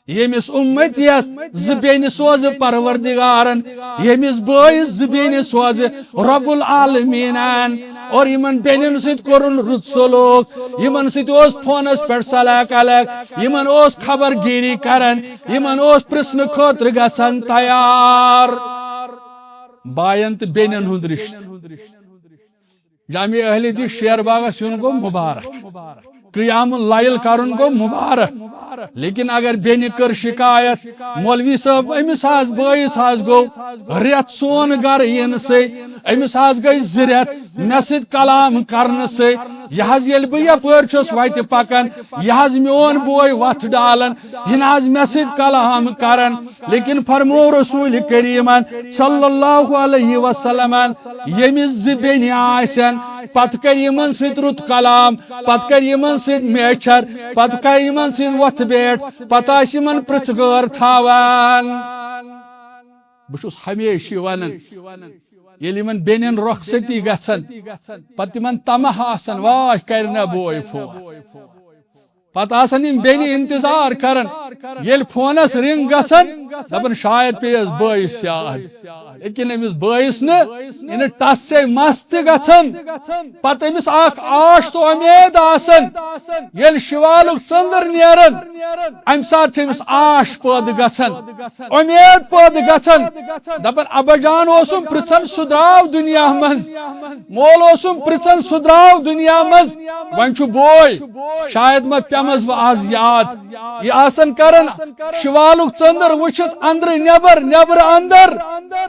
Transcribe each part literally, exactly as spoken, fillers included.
ییٚمِس اُمتیَس زٕ بیٚنہِ سوزٕ پروردگارن، ییٚمِس بٲیِس زٕ بیٚنہِ سوزٕ رب العالمیٖنن۔ اور یِمن بیٚنٮ۪ن سۭتۍ کوٚرُن رُت سلوک، یِمن سۭتۍ اوس فونس پٮ۪ٹھ صلاح کلک، یِمن اوس خبر گیٖری کران، یِمن اوس پرژھنہٕ خٲطرٕ گژھان تیار۔ باین تہٕ بیٚنٮ۪ن ہُنٛد رشتہٕ۔ جامع اہل حدیث شیر باغس یُن گوٚو مبارک، قیام اللیل کرُن گوٚو مبارک، لیکن اگر بیٚنہِ کٔر شکایت، "مولوی صٲب، أمِس حظ بٲیِس حظ گوٚو رٮ۪تھ سون گرٕ یِنہٕ سۭتۍ، أمِس حظ گٔے زٕ رٮ۪تھ مےٚ سۭتۍ کلام کرنہٕ سۭتۍ، یہِ حظ ییٚلہِ بہٕ یپٲرۍ چھُس وتہِ پکان، یہِ حظ میون بوے وتھ ڈالان، یہِ نہٕ حظ مےٚ سۭتۍ کلام کران۔" لیکن فرمو رسول کریمن صلی اللہ علیہ وسلمن، ییٚمِس زٕ بیٚنہِ آسن، پتہٕ کرِ یِمن سۭتۍ رُت کلام، پتہٕ کرِ یِمن سۭتۍ میچھر، پتہٕ کرِ یِمن سۭتۍ وۄتھٕ بیٹھ، پتہٕ آسہِ یِمن پرژھگٲر تھاوان۔ بہٕ چھُس ہمیشہِ ونان، ییٚلہِ یِمن بیٚنٮ۪ن رۄخصتی گژھن، پتہٕ تِمن طمع آسن، واے کرِ نہ بوے فون۔ پتہٕ آسن یِم بیٚنہِ انتظار کران، ییٚلہِ فونس رنگ گژھن، دپان، "شاید پیٚیس بٲیِس یاد۔" لیکن أمِس بٲیِس نہٕ، یہِ نہٕ ٹس سے مس تہِ گژھان۔ پتہٕ أمِس اکھ آش تہٕ اُمید آسان، ییٚلہِ شِوالُک ژٔنٛدٕر نیران، امہِ ساتہٕ چھِ أمِس آش پٲدٕ گژھان، اُمید پٲدٕ گژھان۔ دپان، "ابا جان اوسُم پرژھان، سُہ درٛاو دُنیا منٛز۔" مول اوسُم پرژھان، سُہ درٛاو دُنیا منٛز، وۄنۍ چھُ بوے، شاید ما پیمس بہٕ از یاد۔ یہِ آسان کران شِوالُک ژٔنٛدٕر وٕچھِتھ، اندرٕ نٮ۪بر، نٮ۪برٕ اندر۔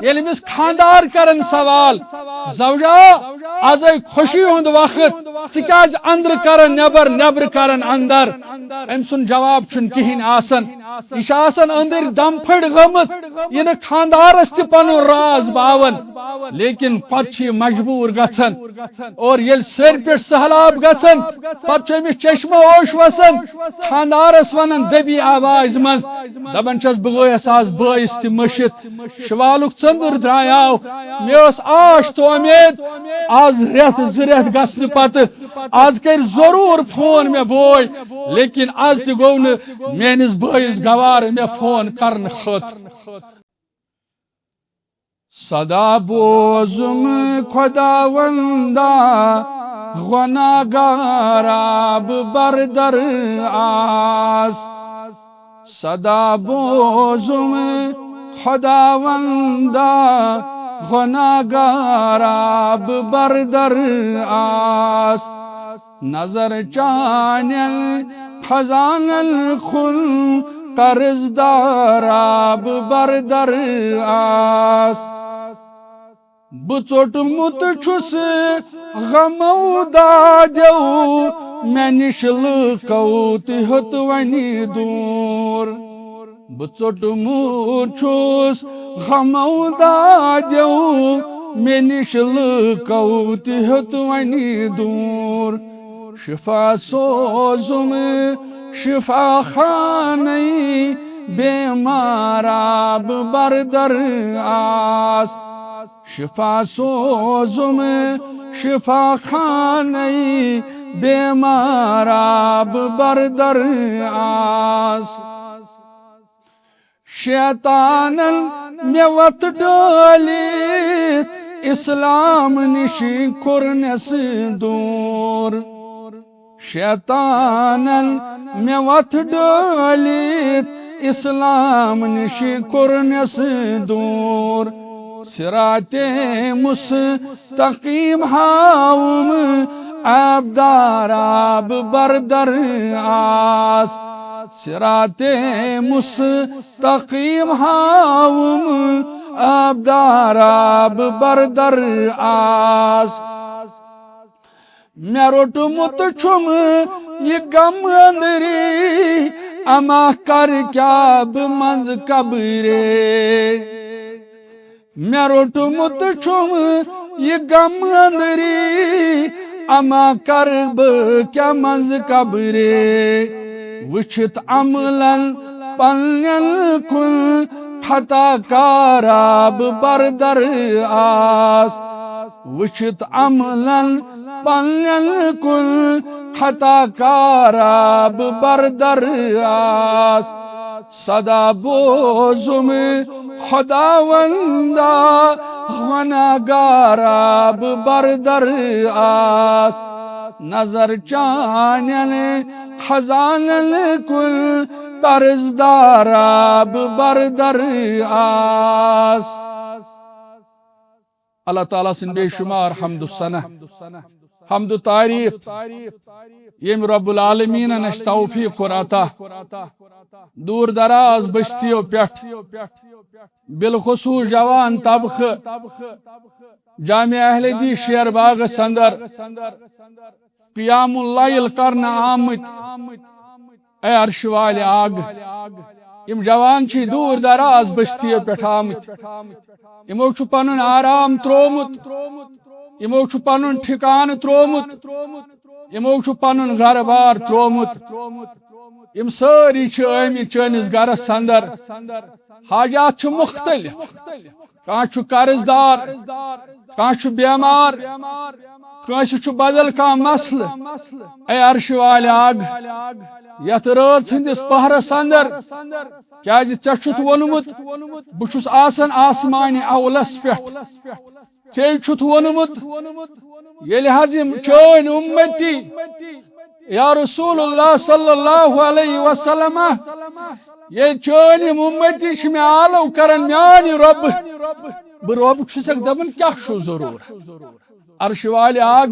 ییٚلہِ أمِس خانٛدار کران سوال، "زوجا، از ہے خوشی ہُنٛد وقت، ژٕ کیازِ اندرٕ کران نٮ۪بر، نٮ۪برٕ کران اندر؟" أمۍ سُنٛد جواب چھُنہٕ کِہینۍ آسان۔ یہِ چھِ آسان أنٛدٕرۍ دم پھٔڑۍ گٔمٕژ، یہِ نہٕ خانٛدارس تہِ پنُن راز باوان، لیکن پتہٕ چھِ یہِ مجبوٗر گژھان۔ اور ییٚلہِ سرِ پٮ۪ٹھ سہلاب گژھان، پتہٕ چھُ أمِس چشمہ اوش وسان، خانٛدارس ونان دٔبی آوازِ منٛز، دپان چھس، "بہٕ گوٚیس آز بٲیِس تہِ مٔشِتھ۔" شوالُک ژٔنٛدٕر درٛایاو، مےٚ ٲس آش تہٕ اُمید، آز رٮ۪تھ زٕ رٮ۪تھ گژھنہٕ پتہٕ آز کرِ ضروٗر فون مےٚ بوے، لیکن آز تہِ گوٚو نہٕ میٲنِس بٲیِس گوارٕ مےٚ فون کرنہٕ خٲطرٕ۔ صدا بوزُم خۄداوندا، گۄناہگارا بہٕ بردر آس۔ صدا بوزُم خۄداوندا، گۄناہگارا بہٕ بردر آس۔ نظر چانٮ۪ن خزانن کُن قرض دارا بہٕ بردر آس۔ بہٕ ژوٚٹمُت چھُس غمو دادیو، مےٚ نِش لُکو تہِ ہیوٚت وۄنۍ دوٗر۔ بہٕ ژوٚٹمُت چھُس غمو دادیو، مےٚ نِش لُکو تہِ ہیوٚت وۄنۍ دوٗر۔ شفا سوزُم شفا خانَے، بیمارا بہٕ بردر آس۔ شفا سوزُم شفا خانَے، بیمارا بہٕ بردر آس۔ شیطانن مےٚ وتھ ڈٲلِتھ، اسلام نِش کوٚرنس دوٗر۔ شیطانن مےٚ وتھ ڈٲلِتھ، اسلام نِش کوٚرنس دوٗر۔ صراطِ مستقیم ہاوُم، آبدارا بہٕ بردر آس۔ صراطِ مستقیم ہاوُم، آبدارا بہٕ بردر آس۔ مےٚ روٚٹمُت چھُم یہِ غم أنٛدری، اما کر کیٛاہ بہٕ منٛز قبرے۔ مےٚ روٚٹمُت چھُم یہِ غم أنٛدری، اما کر بہٕ کیٛاہ منٛز قبرے۔ وٕچھِتھ عملن پننٮ۪ن کُن خطا کارا بہٕ بردر آس۔ وٕچھِتھ عملن پننٮ۪ن کُن خطا کارا بہٕ بردر آس۔ صدا بوزم خداوندا، گناہگارا بہٕ بردر آس۔ نظر چانٮ۪ن خزانن کُن، قرضدارا بہٕ بردر آس۔ اللہ تعالیٰ سٕنٛدۍ بے شمار حمد و ثنا، حمد و تعریف، ییٚمۍ رب العالمیٖنن اَسہِ توفیٖق کوٚر عطا۔ دوٗر دراز بستیو پٮ۪ٹھ، بالخصوص جوان طبقہٕ، جامع اہل حدیث شیر باغس اندر، قیام اللیل کرنہٕ آمٕتۍ۔ اے عرشہِ والہِ آگ، یِم جوان چھِ دوٗر دراز بستیو پٮ۪ٹھ آمٕتۍ۔ یِمو چھُ پنُن آرام ترٛوومُت، یِمو چھُ پنُن ٹھِکانہٕ ترٛوومُت، یِمو چھُ پنُن گرٕ بار ترٛوومُت۔ یِم سٲری چھِ آمٕتۍ چٲنِس گرس اندر۔ حاجات چھِ مُختٔلِف۔ کانٛہہ چھُ قرض دار، کانٛہہ چھُ بیمار، کٲنٛسہِ چھُ بدل کانٛہہ مسلہٕ۔ اے عرشہِ والہِ آگ، یتھ رٲژ ہٕنٛدِس پہرس اندر، کیازِ ژےٚ چھُتھ ووٚنمُت، بہٕ چھُس آسان آسمانہِ اولس پٮ۪ٹھ۔ ژےٚ چھُتھ ووٚنمُت، ییٚلہِ حظ یِم چٲنۍ اُمتی، یا رسول اللہ صلی اللہ علیہ وسلم، ییٚلہِ چٲنۍ یِم اُمتی چھِ مےٚ آلو کران میانہِ رۄبہٕ، بہٕ رۄب چھُسکھ دپان، کیٛاہ چھُو ضروٗرت؟ عرشہِ والہِ آگ،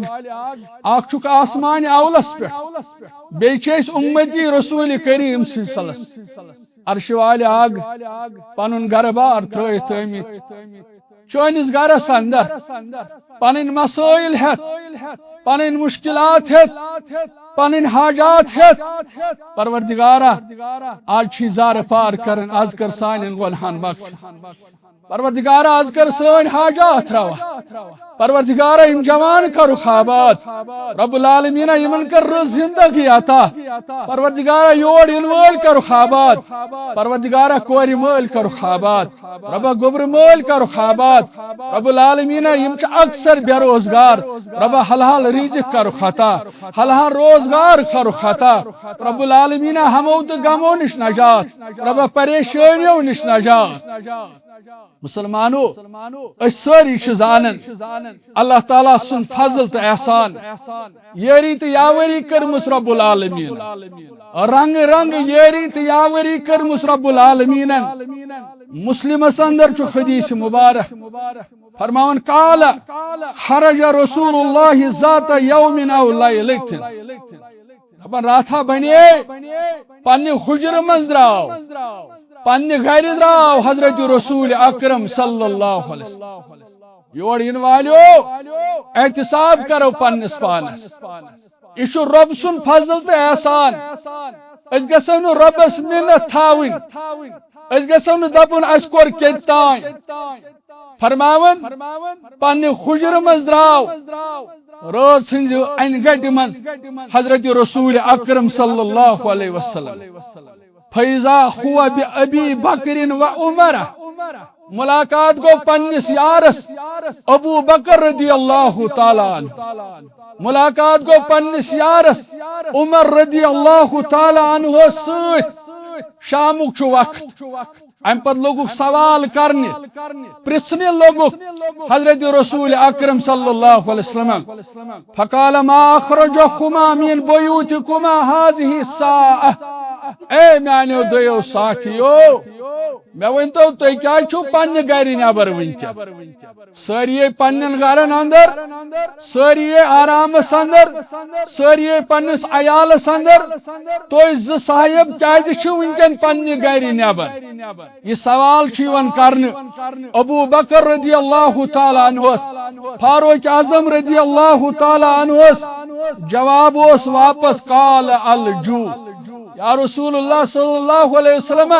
اکھ چھُکھ آسمانہِ اولس پٮ۪ٹھ، بیٚیہِ چھِ أسۍ اُمتی رسول کریم صلی اللہ علیہ وسلم۔ عرشہِ والہِ آگ، پنُن گرٕ بار ترٲوِتھ آمٕتۍ چٲنِس گرس اندر، پنٕنۍ مسٲیل ہٮ۪تھ، پنٕنۍ مشکلات ہٮ۪تھ، پنٕنۍ حاجات ہٮ۪تھ۔ پروردگارا، آز چھی زارٕ پار کران، آز کر سانٮ۪ن گۄنہان معاف۔ پروردگارا، آز کر سٲنۍ حاجات روا۔ پروردگارا، یِم جوان کرُکھ آباد۔ رب العالمینا، یِمن کر رٕژ زندگی عطا۔ پروردگارا، یور یِنہٕ وٲلۍ کرُکھ آباد۔ پروردگارا، کورِ مٲلۍ کرُکھ آباد۔ ربا، گوٚبرٕ مٲلۍ کرُکھ آباد۔ رب العالمینا، یِم چھِ اکثر بے روزگار۔ ربا، حلال رزق کرُکھ عطا۔ حلال روزگار کرُکھ عطا۔ رب العالمینا، ہمو تہٕ غمو نِش نجات۔ ربا، پریشٲنیو نِش نجات۔ مسلمانو، أسۍ سٲری چھِ زانان اللہ تعالیٰ سُنٛد فضل تہٕ احسان۔ یٲری تہٕ یاوٲری کٔرمٕژ رب العالمیٖن۔ رنٛگہٕ رنٛگہٕ یٲری تہٕ یاوٲری کٔرمٕژ رب العالمیٖنن۔ مسلمس اندر چھُ حدیث مبارک، فرماوان، قال، خرج رسول اللہ ذات یوم او لیلۃ۔ دپان، راتھا بنے، پننہِ حجرٕ منٛز درٛاو، پننہِ گرِ درٛاو حضرت رسول اکرم صلی اللہ علیہ وسلم۔ یور یِنہٕ والیو، احتساب کرو پننِس پانس۔ یہِ چھُ رۄب سُنٛد فضل تہٕ احسان۔ أسۍ گژھو نہٕ رۄبس مِنت تھاوٕنۍ۔ أسۍ گژھو نہٕ دپُن، اسہِ کوٚر کیٚتہِ تام۔ فرماوان، پننہِ حجرٕ منٛز درٛاو رٲژ ہٕنٛزِ انہِ گٹہِ منٛز حضرت رسول اکرم صلی اللہ علیہ وسلم۔ فیضا ہوا بی ابی بکر و عمر۔ ملاقات گوٚو پننِس یارس ابو بکر رضی اللہ تعالیٰ عنہ۔ ملاقات گوٚو پننِس یارس عمر رضی اللہ تعالیٰ عنہ سۭتۍ۔ شامُک چھُ وقت۔ امہِ پتہٕ لوٚگُکھ سوال کرنہِ، پرژھنہِ لوٚگُکھ حضرت رسول اکرم صلی اللہ علیہ وسلم۔ فقال، ما اخرجکما من بیوتکما هذه الساعة؟ اے میانیو دۄیو ساتھیو، مےٚ ؤنۍ تو، تُہۍ کیازِ چھِو پننہِ گرِ نٮ۪بر وٕنکیٚن؟ سٲری پننٮ۪ن گرن اندر، سٲری آرامس اندر، سٲری پننِس عیالس اندر۔ تُہۍ زٕ صاحب کیازِ چھِو وٕنکیٚن پننہِ گرِ نٮ۪بر؟ یہِ سوال چھُ یِوان کرنہٕ۔ ابو بکر رضی اللہ تعالیٰ عنہس، فاروق اعظم رضی اللہ تعالیٰ عنہس جواب اوس واپس، قال، الجوع۔ یا رسول اللہ صلی اللہ علیہ وسلم،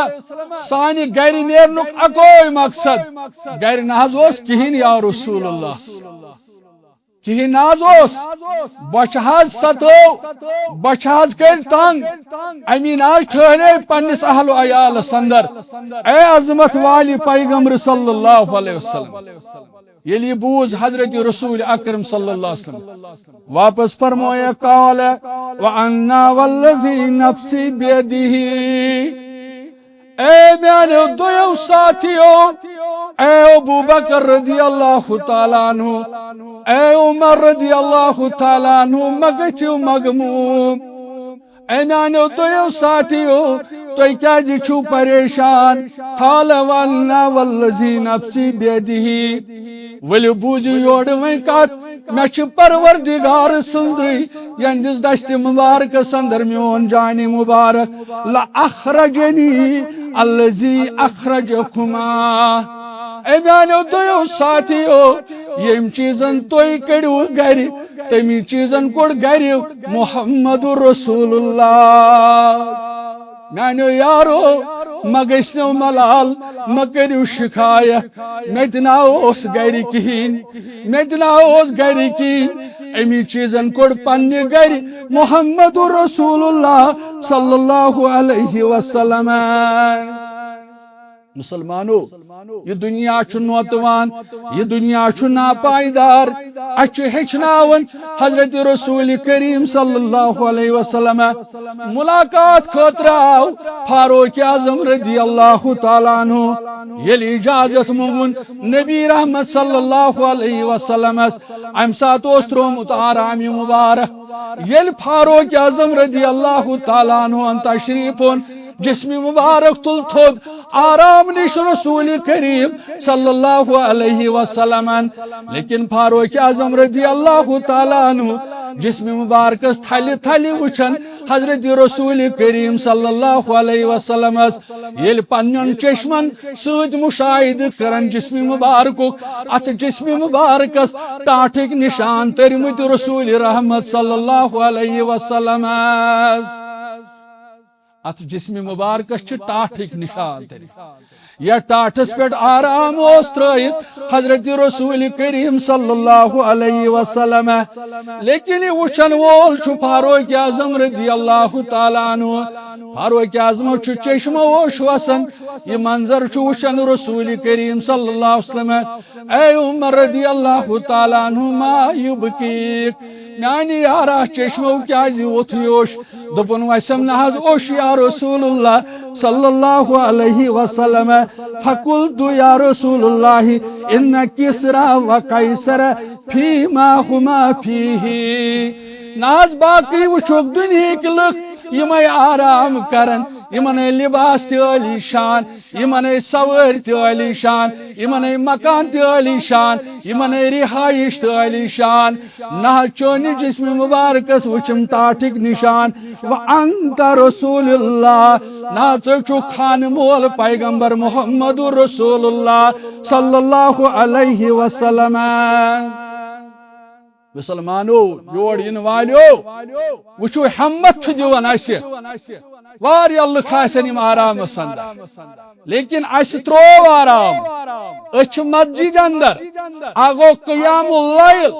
سانہِ گرِ نیرنُک اکوے مقصد، گرِ نہ حظ اوس کہیٖنۍ یا رسول اللہ۔ کہیٖنۍ نہ حظ اوس۔ بۄچھِ حظ ستٲو، بۄچھِ حظ کٔرۍ تنگ۔ امی نہ حظ ٹھہرے پننِس اہل و عیالس اندر۔ اے عظمت والی پیغمبر صلی اللہ علیہ وسلم۔ ییٚلہِ یہِ بوٗز حضرت رسول اکرم صلی اللہ علیہ وسلم، واپس فرمویا، قال، وانا والذی نفسی بیدہ۔ اے میانیو دویو ساتھیو، اے ابو بکر رضی اللہ تعالیٰ عنہ، اے عمر رضی اللہ تعالیٰ عنہ، مہ گٔژھِو مغموم۔ اے میانیو دویو ساتھیو، تُہۍ کیازِ چھِو پریشان؟ قال وانا والذی نفسی بیدہ۔ ؤلِو بوٗزِو یورٕ وۄنۍ کتھ، مےٚ چھِ پروردگار سٕنٛزٕے، یِہنٛدِس دستِ مبارکس اندر میون جانِ مبارک، لأخرجنی الذی اخرجکما۔ اے میانیو دویو ساتھیو، ییٚمۍ چیٖزن تُہۍ کٔڑِو گرِ، تٔمی چیٖزن کوٚڑ گرِ محمد رسول اللہ۔ میانیو یارو، مہ گٔژھنو ملال، مہ کٔرِو شکایت، مےٚ تہِ نہ اوس گرِ کِہیٖنۍ، مےٚ تہِ نہ اوس گرِ کِہیٖنۍ۔ اَمی چیٖزن کوٚڑ پننہِ گرِ محمد رسول اللہ صلی اللہ علیہ وسلم۔ مسلمانو، یہِ دُنیا چھُ نوتوان، یہِ دُنیا چھُ ناپائیدار۔ اَسہِ چھُ ہیٚچھناوان حضرت رسول کریم صلی اللہ علیہ وسلم ملاقات خٲطرٕ آو فاروق اعظم رضی اللہ تعالیٰ عنہ۔ ییٚلہِ اجازت مونگُن نبی رحمت صلی اللہ علیہ وسلمس، امہِ ساتہٕ اوس تروومُت آرام مبارک۔ ییٚلہِ فاروق اعظم رضی اللہ تعالیٰ عنہ تشریف اوٚن، جسم مبارک تُل تھوٚد آرام نِش رسول کریم صلی اللہ علیہ وسلمن۔ لیکن فاروق اعظم رضی اللہ تعالیٰ عنہ جسم مبارکس تھلہِ تھلہِ وٕچھان حضرت رسول کریم صلی اللہ علیہ وسلمس، ییٚلہِ پننٮ۪ن چشمن سۭتۍ مشاہدٕ کران جسم مبارکُک، اتھ جسم مبارکس ٹاٹھٕکۍ نشان تٔرمٕتۍ رسول رحمت صلی اللہ علیہ وسلمس۔ اتھ جسم مبارکس چھِ ٹاٹھٕکۍ نشان تٔرمٕتۍ۔ یتھ ٹاٹھس پٮ۪ٹھ آرام اوس ترٲیِتھ حضرت رسول کریم صلی اللہ علیہ وسلم۔ لیکن یہِ وٕچھن وول چھُ فاروق اعظم رضی اللہ تعالیٰ عنہ۔ فاروق اعظمس چھُ چشمہٕ اوش وسان۔ یہِ منظر چھُ وٕچھان رسول کریم صلی اللہ علیہ وسلم۔ اے عمر رضی اللہ تعالیٰ عنہ، ما یبکیک؟ میانہِ یارا، چشمو کیازِ ووٚتھ یہِ اوش؟ دوٚپُن وسم نہ حظ اوش یا رسول اللہ صلی اللہ علیہ وسلم۔ فقلت یا رسول اللہ، ان کسری و قیصر فیما ہما فیہ۔ نہ حظ، باقٕے وٕچھوکھ دُنیہٕکۍ لُکھ، یِمے آرام کران، یِمن ہے لباس تہِ عالی شان، یِمن ہے سوٲرۍ تہِ عالی شان، یِمن ہے مکان تہِ عالی شان، یِمن ہے رہائش تہِ عالی شان۔ نہ حظ، چٲنِس جسم مبارکس وٕچھِم ٹاٹھٕکۍ نشان۔ و انت رسول اللہ، نہ حظ، ژٕ چھُکھ خانہٕ مول پیغمبر محمد رسول اللہ صلی اللہ علیہ وسلم۔ مسلمانو، یور یِنہٕ والیو، وٕچھِو، ہمت چھُ دِوان اَسہِ۔ واریاہ لُکھ آسن یِم آرامس اندر، لیکن اَسہِ ترٛوو آرام۔ أسۍ چھِ مسجد اندر، اکھ گوٚو قیام اللیل،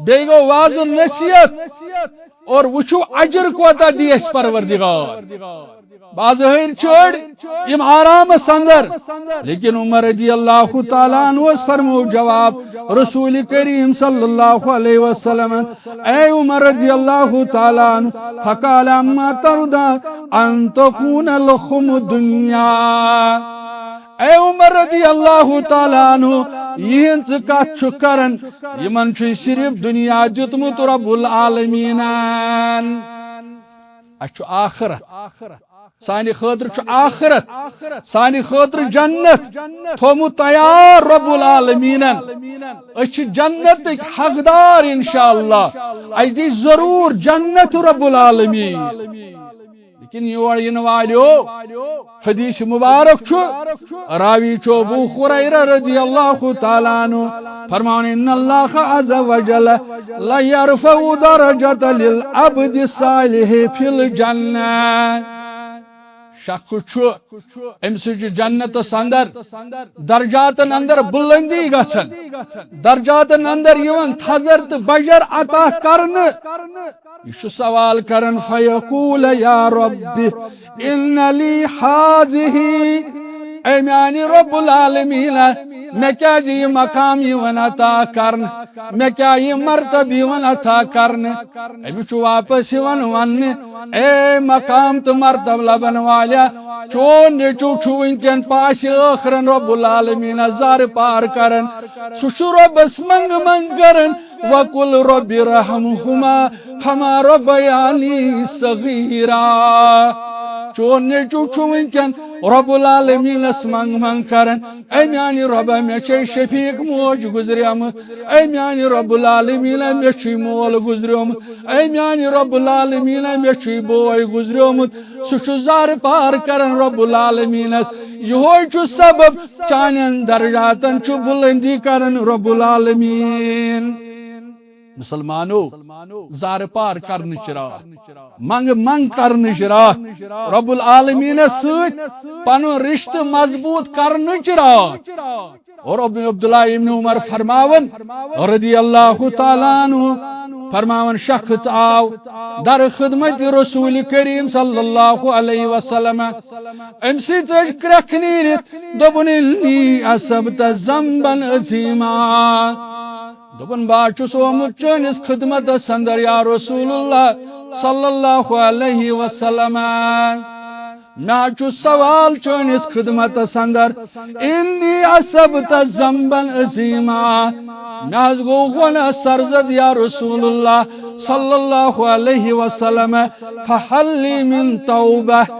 بیٚیہِ گوٚو وعظ نصیحت، اور وٕچھِو اجر کوتاہ دِیہِ اَسہِ پروردگار۔ بظٲہِر چھِ أڑۍ یِم آرامس اندر، لیکن عمر رضی اللہ تعالیٰ عنہس فرمو جواب رسول کریم صلی اللہ علیہ وسلم، اے عمر رضی اللہ تعالیٰ عنہ، فقال اما ترضى ان تكون لكم الدنيا۔ اے عمر رضی اللہ تعالیٰ عنہ، یِہنٛز ژٕ کتھ چھُکھ کران، یِمن چھُ صرف دُنیا دیُتمُت رب العالمینن۔ اَسہِ چھُ آخرت۔ سانہِ خٲطرٕ چھُ آخرت، سانہِ خٲطرٕ جنت تھومُت تیار رب العالمینن۔ أسۍ چھِ جنتٕکۍ حقدار انشاءاللہ۔ اَسہِ دی ضروٗر جنت رب العالمین۔ لیکن یور یِنہٕ والیو، حدیث مبارک چھُ، راوی چھُ ابو ہریرہ رضی اللہ تعالیٰ عنہ، فرمان، ان اللہ عز وجل لیرفع درجة للعبد الصالح فی الجنہ۔ شخص چھُ، أمۍ سٕنٛز چھِ جنتس اندر درجاتن اندر بلندی گژھان، درجاتن اندر یِوان تھزر تہٕ بجر عطا کرنہٕ۔ یہِ چھُ سوال کران، فیقول یا رب ان لی هذه اے میانہِ رب العالمین، مےٚ کیازِ یہِ مقام یِوان عطا کرنہٕ؟ مےٚ کیٛاہ یہِ مرتبہٕ یِوان عطا کرنہٕ؟ أمِس چھُ واپس یِوان وننہٕ، اے مقام تہٕ مرتبہٕ لبن والیا، چون نیٚچو چھُ وٕنکٮ۪ن پاسہِ ٲخرن رب العالمینس زارٕ پار کران۔ سُہ چھُ رۄبس منٛگہٕ منٛگ کران، وقل رب ارحمہما کما ربیانی صغیرا۔ چون نیٚچو چھُ وٕنکٮ۪ن رب العالمینس منٛگہٕ منٛگ کران، اے میانہِ رۄبہ، مےٚ چھے شفیق موج گُزریمٕژ۔ اے میانہِ رب العالمین، مےٚ چھُے مول گُزریومُت۔ اے میانہِ رب العالمین، مےٚ چھُے بوے گُزریومُت۔ سُہ چھُ زارٕ پار کران رب العالمینس۔ یِہوے چھُ سبب چانٮ۪ن درجاتن چھُ بُلندی کران رب العالمین۔ مسلمانو، زارٕ پار کرنٕچ راتھ، منٛگہٕ منٛگ کرنٕچ راتھ، رب العالمینس سۭتۍ پنُن رشتہٕ مضبوٗط کرنٕچ راتھ۔ اور ابن عبداللہ ابن عمر فرماون رضی اللہ تعالیٰ عنہ، فرماون، شخص آو در خدمت رسول کریم صلی اللہ علیہ وسلم، امہِ سۭتۍ ٲسۍ کرٛٮ۪کھ نیٖرِتھ، دوٚپُن، انی اصبت ذنبا عظیما۔ دوٚپُن، بہٕ حظ چھُس آمُت چٲنِس خدمتس اندر یا رسول اللہ صلی اللہ علیہ وسلم۔ مےٚ حظ چھُ سوال چٲنِس خدمتس اندر، انی اصبت ذنبا عظیما، مےٚ حظ گوٚو گۄناہ سرزد یا رسول اللہ صلی اللہ علیہ وسلم، فحل لی من توبہ،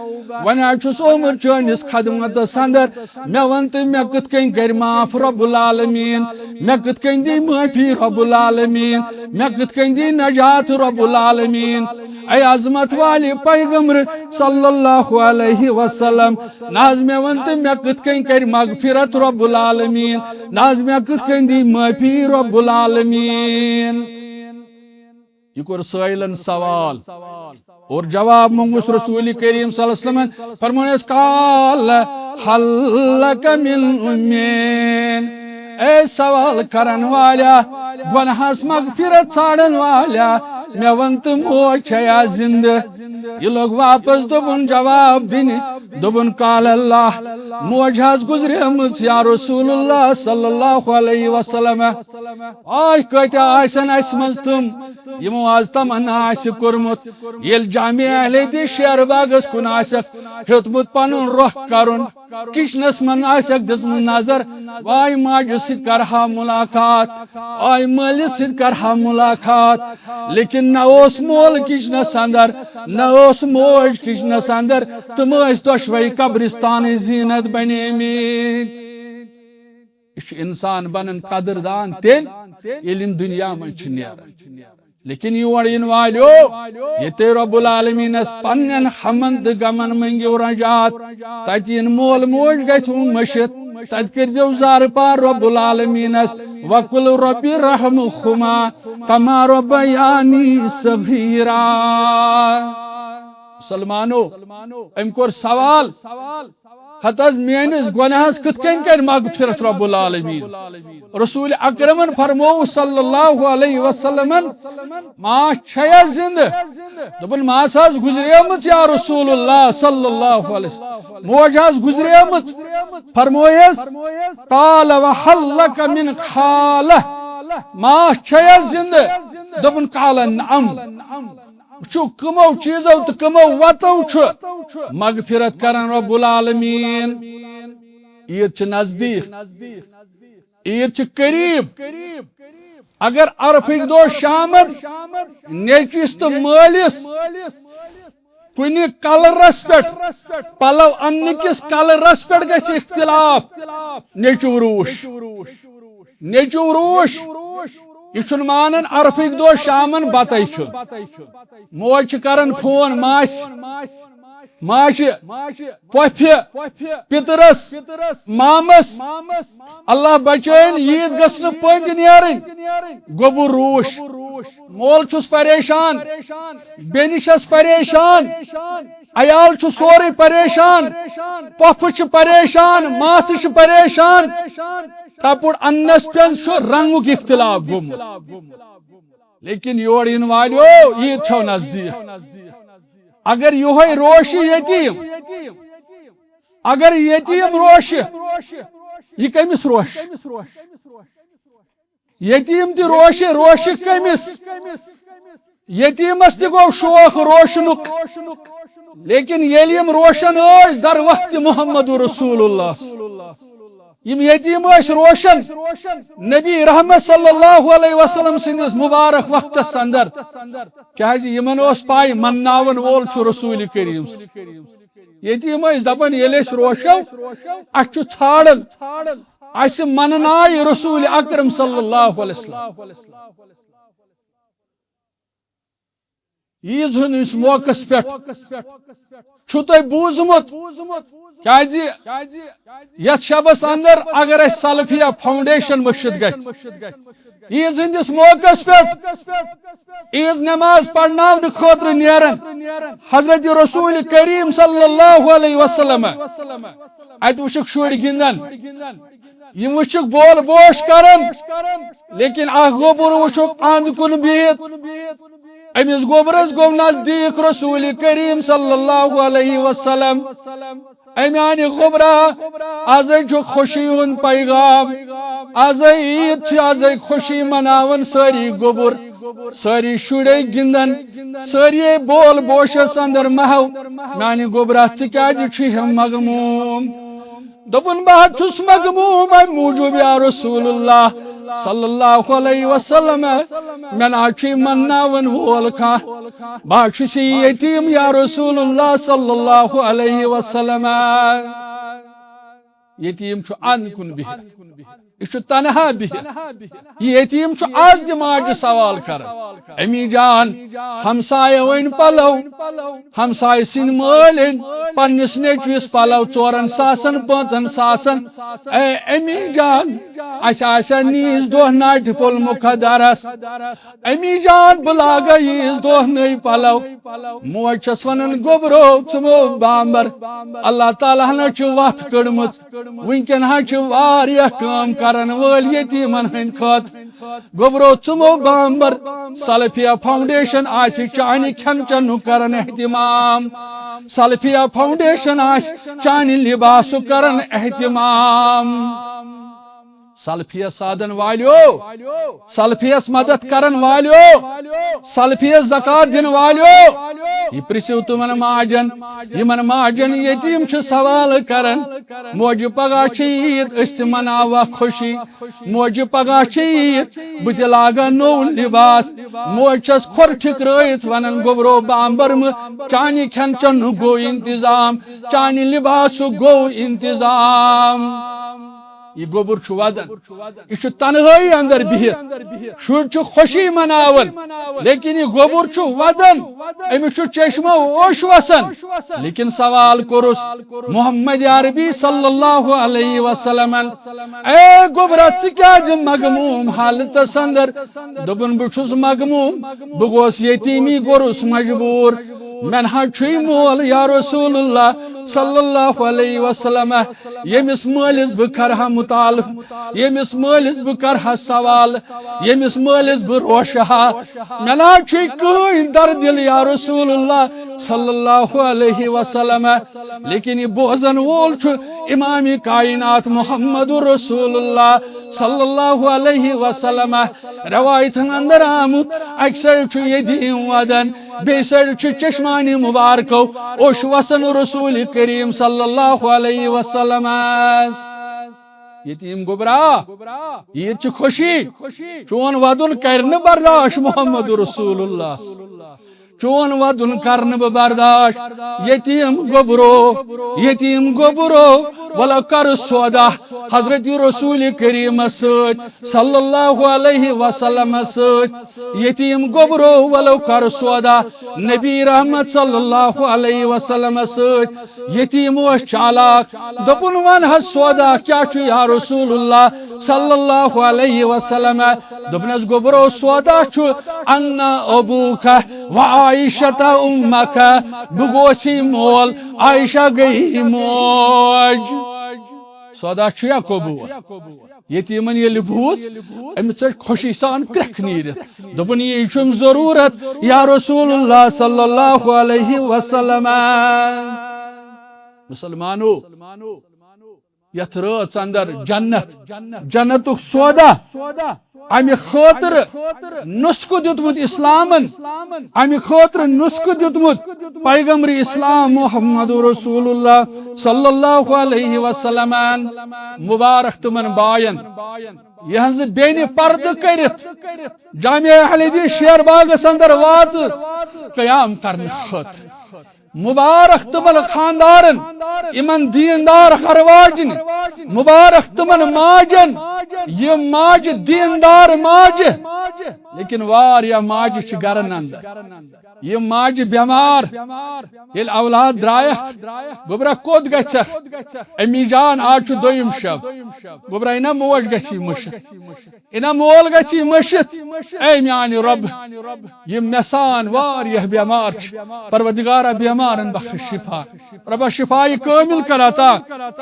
وۄنۍ حظ چھُس آمُت چٲنِس خدمتس اندر، مےٚ وَن تہٕ مےٚ کِتھ کٔنۍ کَرِ معاف رب العالمین؟ مےٚ کِتھ کٔنۍ دی معٲفی رب العالمین؟ مےٚ کِتھ کٔنۍ دی نجات رب العالمین؟ اے عظمت والے پیغمبر صلی اللہ علیہ وسلم، نہ حظ مےٚ وَن تہٕ مےٚ کِتھ کٔنۍ کَرِ مغفرت رب العالمین؟ نہ حظ مےٚ کِتھ کٔنۍ دی معٲفی رب العالمین؟ یہِ کوٚر سٲیلن سوال۔ اور جواب مونگُس رسول کریم صلی اللہ علیہ وسلمن، فرمونس، قال هل لك من أم؟ اے سوال کرن والیا، گناہس مغفرت ژھانڈن والیا، مےٚ ون تہٕ موج چھیا زندٕ؟ یہِ لوٚگ واپس دوٚپُن جواب دِنہِ، دوٚپُن، قال الله، موج حظ گُزریمٕژ یا رسول اللہ صلی اللہ علیہ وسلم۔ آے کۭتیاہ آسن اسہِ منٛز تِم، یِمو آز تمنا آسہِ کوٚرمُت، ییٚلہِ جامع اہل حدیث شیر باغس کُن آسٮ۪کھ ہیوٚتمُت پنُن رۄخ کرُن، کچنس منٛز آسٮ۪کھ دِژمٕژ نظر، واے ماجہِ سۭتۍ کرہا ملاقات، آے مٲلِس سۭتۍ کرہا ملاقات، لیکن نہ اوس مول کچنس اندر، نہ اوس موج کچنس اندر، تِم ٲسۍ دۄشوے قبرستانٕچ زینت بنیمٕتۍ۔ یہِ چھُ انسان بنان قدردان تیٚلہِ، ییٚلہِ یِم دُنیا منٛز چھِ نیران۔ لیکن یور یِن والیو، ییٚتہِ رب العالمینس پننٮ۪ن ہمن تہٕ غمن منٛگِو رجعت، تتہِ یِن مول موج گژھِ مٔشِتھ، تتہِ کٔرۍزیو زارٕ پار رب العالمینس، وقل رب ارحمهما کما ربیانی صغیرا۔ مسلمانو، أمۍ کوٚر سوال، ہتہٕ حظ میٲنِس گۄناہس کِتھ کٔنۍ کرِ مغفرت رب العالمین؟ رسول اکرمن فرموو صلی اللہ علیہ وسلمن، ماس چھیا زندٕ؟ دوٚپُن، ماس حظ گُزریمٕژ یا رسول اللہ صلی اللہ علیہ وسلم، موج حظ گُزریمٕژ۔ فرمویس، قال وهل لك من خالة؟ ماس چھیا زندٕ؟ دوٚپُن، قال نعم۔ وٕچھِو، کٕمو چیٖزو تہٕ کٕمو وَتو چھُ مغفرت کران رب العالمین۔ عیٖد چھِ نزدیٖک، عیٖد چھِ قریٖب۔ اگر عرفٕکۍ دۄہ شامن نیٚچوِس تہٕ مٲلِس کُنہِ کلرس پٮ۪ٹھ پلو اننہٕ کِس کلرس پٮ۪ٹھ گژھِ اختلاف، نیٚچو روٗش، نیٚچو روٗش، یہِ چھُنہٕ مانان عرفٕکۍ دۄہ شامن بتَے کھیوٚن۔ موج چھِ کران فون ماسہِ، ماجہِ، پۄپھِ، پِترس، مامس، اللہ بچٲیِن، عیٖد گٔژھ نہٕ پٔنٛدۍ نیرٕنۍ۔ گوٚبُر روٗش، مول چھُس پریشان، بیٚنہِ چھَس پریشان، عیال چھُ سورُے پریشان، پۄپھٕ چھِ پریشان، ماسہٕ چھِ پریشان۔ کپُر اننس پٮ۪ٹھ چھُ رنگُک اختلاف گوٚمُت۔ لیکن یور یِن والیو، عیٖد چھو نزدیٖک۔ اگر یِہوٚے روش ییٚتہِ اگر یتیم روشہِ، یہِ کٔمِس روشہِ؟ یتیم تہِ روشہِ، روشہِ کٔمِس؟ یتیمس تہِ گوٚو شوق روشنُک، لیکن ییٚلہِ یِم روشن ٲسۍ در وقت محمد رسول اللہ، یِم یتیم ٲسۍ روشن، نبی رحمت صلی اللہ علیہ وسلم سٕنٛدِس مبارک وقتس اندر، کیازِ یِمن اوس پاے منناون وول چھُ رسول کریم۔ یتیم ٲسۍ دپان، ییٚلہِ أسۍ روشو، اسہِ چھُ ژھانڈان، اسہِ مننایہِ رسول اکرم صلی اللہ علیہ وسلم۔ عیٖذ ہٕنٛدِس موقعس پٮ۪ٹھ چھُو تۄہہِ بوٗزمُت، کیازِ یتھ شبس اندر اگر اسہِ سلفیہ فاؤنڈیشن مٔشِتھ گژھِ، عیٖذ ہٕنٛدِس موقعس پٮ۪ٹھ عیٖذ نماز پرناونہٕ خٲطرٕ نیرن حضرت رسول کریم صلی اللہ علیہ وسلم، اتہِ وٕچھکھ شُرۍ گِنٛدان، یِم وٕچھکھ بول بوش کران، لیکن اکھ گوٚبُر وٕچھکھ اند کُن بِہِتھ۔ أمِس گوٚبرس گوٚو نزدیٖک رسول کریم صلی اللہ علیہ وسلم۔ أمۍ آنہِ گوٚبرا، ازے چھُ خوشی ہُنٛد پیغام، ازے عیٖد چھِ، ازے خوشی مناون سٲری گوٚبُر، سٲری شُرے گِنٛدن، سٲری بول بوشس اندر محو۔ میانہِ گوٚبرا، ژٕ کیازِ چھُے مغموم؟ دوٚپُن، بہٕ حظ چھُس مغموم امہِ موٗجوٗب یا رسول اللہ صلی اللہ علیہ وسلم، مےٚ نہ حظ چھُے منناون وول کانٛہہ، بہٕ حظ چھُس یہِ یتیٖم یا رسول اللہ صلی اللہ علیہ وسلم۔ یتیٖم چھُ اند کُن بِہِتھ، یہِ چھُ تنہا بِہِتھ۔ یہِ یتیٖم چھُ از تہِ ماجہِ سوال کران، امی جان، ہمسایو أنۍ پلو، ہمسایہِ سٕنٛدۍ مٲلۍ أنۍ پننِس نیٚچوِس پلو ژورن ساسن، پانٛژن ساسن۔ اے امی جان، اسہِ آسہِ نیٖز دۄہ ناٹہِ پھوٚل مُقدرس۔ امی جان، بہٕ لاگے عیٖذ دۄہ نٔے پلو۔ موج چھس ونان، گوٚبرو، ژٕ مو بامبر، اللہ تعالیٰ ہن چھِ وتھ کٔڑمٕژ۔ وٕنکٮ۪ن حظ چھِ واریاہ کٲم کرن وٲلۍ یتیٖمن ہٕنٛدۍ خٲطرٕ۔ گوٚبرو، ژٕ مو بامبر، سلفیہ فاؤنڈیشن آسہِ چانہِ کھٮ۪ن چٮ۪نُک کران اہتمام، سلفیہ فاؤنڈیشن آسہِ چانہِ لباسُک کران اہتمام۔ سلفیہ سادن والیو، سلفیس مدد کرن والیو، سلفیس زکوٰۃ دِن والیو، یہِ پرژھِو تِمن ماجن، یِمن ماجن یتیٖم چھِ سوال کران، موجہِ پگاہ چھِ عیٖد، أسۍ تہِ مناوکھ خوشی۔ موجہِ پگاہ چھِ عیٖد، بہٕ تہِ لاگہٕ نوٚو لباس۔ موج چھس کھۄر ٹھِکرٲیِتھ ونان، گوٚبرو بامبر مہٕ، چانہِ کھٮ۪ن چٮ۪نُک گوٚو انتظام، چانہِ لباسُک گوٚو انتظام۔ یہِ گوٚبُر چھُ ودان، یہِ چھُ تنہٲیی اندر بِہِتھ، شُرۍ چھِ خوشی مناوان، لیکن یہِ گوٚبُر چھُ ودان، أمِس چھُ چشمو اوٚش وسان۔ لیکن سوال کوٚرُس محمد عربی صلی اللہ علیہ وسلمن، اے گوٚبرا، ژٕ کیازِ مغموم حالتس اندر؟ دوٚپُن، بہٕ چھُس مغموم، بہٕ گوس یتیٖمی، گوٚرُس مجبوٗر، مےٚ نہ حظ چھُے مول یا رسول اللہ صلی اللہ علیہ وسلم، ییٚمِس مٲلِس بہٕ کرٕ ہا مطالبہٕ، ییٚمِس مٲلِس بہٕ کرٕ ہا سوال، ییٚمِس مٲلِس بہٕ روشہٕ ہا، مےٚ نہ حظ چھُے کٕہٕنۍ دردِل یا رسول اللہ صلی اللہ علیہ وسلم۔ لیکن یہِ بوزن وول چھُ امام کائنات محمد رسول اللہ صلی اللہ علیہ وسلم۔ روایتن اندر آمُت، اکہِ سایڈٕ چھُ یتیٖم ودان، بیٚیہِ سایڈٕ چھُ چشمانِ مبارکو اوٚش وسان رسول کریم صلی اللہ علیہ وسلمس۔ یتیٖم گوٚبرا، عیٖد چھِ خوشی، چون ودُن کرِ نہٕ برداش محمد رسول اللہ۔ چون ودُن کرنہٕ بہٕ برداش۔ یتیٖم گوٚبرو، یتیٖم گوٚبرو، ولو کر سودا حضرت رسول کریٖمس سۭتۍ صلی اللہ علیہ وسلمس سۭتۍ۔ یتیٖم گوٚبرو، ولو کر سودا نبی رحمت صلی اللہ علیہ وسلمس سۭتۍ۔ یتیٖم اوس چالاک، دوٚپُن، وَن حظ سودا کیٛاہ چھُ یا رسول اللہ صلی اللہ علیہ وسلم؟ دوٚپنَس، گوٚبرو، سودا چھُ، انا ابوک و عائشہ امک، بہٕ گوسی مول، عائشہ گٔیی موج۔ سودا چھُ یا قبول؟ یتیٖمن ییٚلہِ بوٗز، أمِس ژٔج خوشی سان کرٛٮ۪کھ نیٖرِتھ۔ دوٚپُن، یی چھُم ضروٗرت یا رسول اللہ صلی اللہ علیہ وسلم۔ مسلمانو، یتھ رٲژ اندر جنت، جنتُک سودا، امہِ خٲطرٕ نسخہٕ دیُتمُت اسلامن، امہِ خٲطرٕ نسخہٕ دیُتمُت پیغمبر اسلام محمد رسول اللہ صلی اللہ علیہ وسلمن۔ مبارک تِمن باین، یہنزٕ بیٚنہِ پردٕ کٔرِتھ جامع اہل حدیث شیر باغس اندر واژٕ قیام کرنہٕ خٲطرٕ۔ مبارک تِمن خاندارن، یِمن دیندار ہرواجنہِ، مبارک تِمن ماجن، یِم ماجہِ دیندار ماجہِ۔ لیکن واریاہ ماجہِ چھِ گرن اندر، یِم ماجہِ بیمار، ییٚلہِ اولاد درایکھ، گوٚبرا کوٚت گژھکھ؟ امی جان، آز چھُ دوٚیِم شب۔ گوٚبرا، یہِ نا موج گژھی مٔشِتھ۔ اِنا مول گژھی مٔشِتھ۔ اے میانہِ رۄب، یِم مےٚ سان واریاہ بیمار چھِ، پروردگارا، بیمارن بخش شفا۔ رۄبا، شفایہِ کٲمِل کر عطا،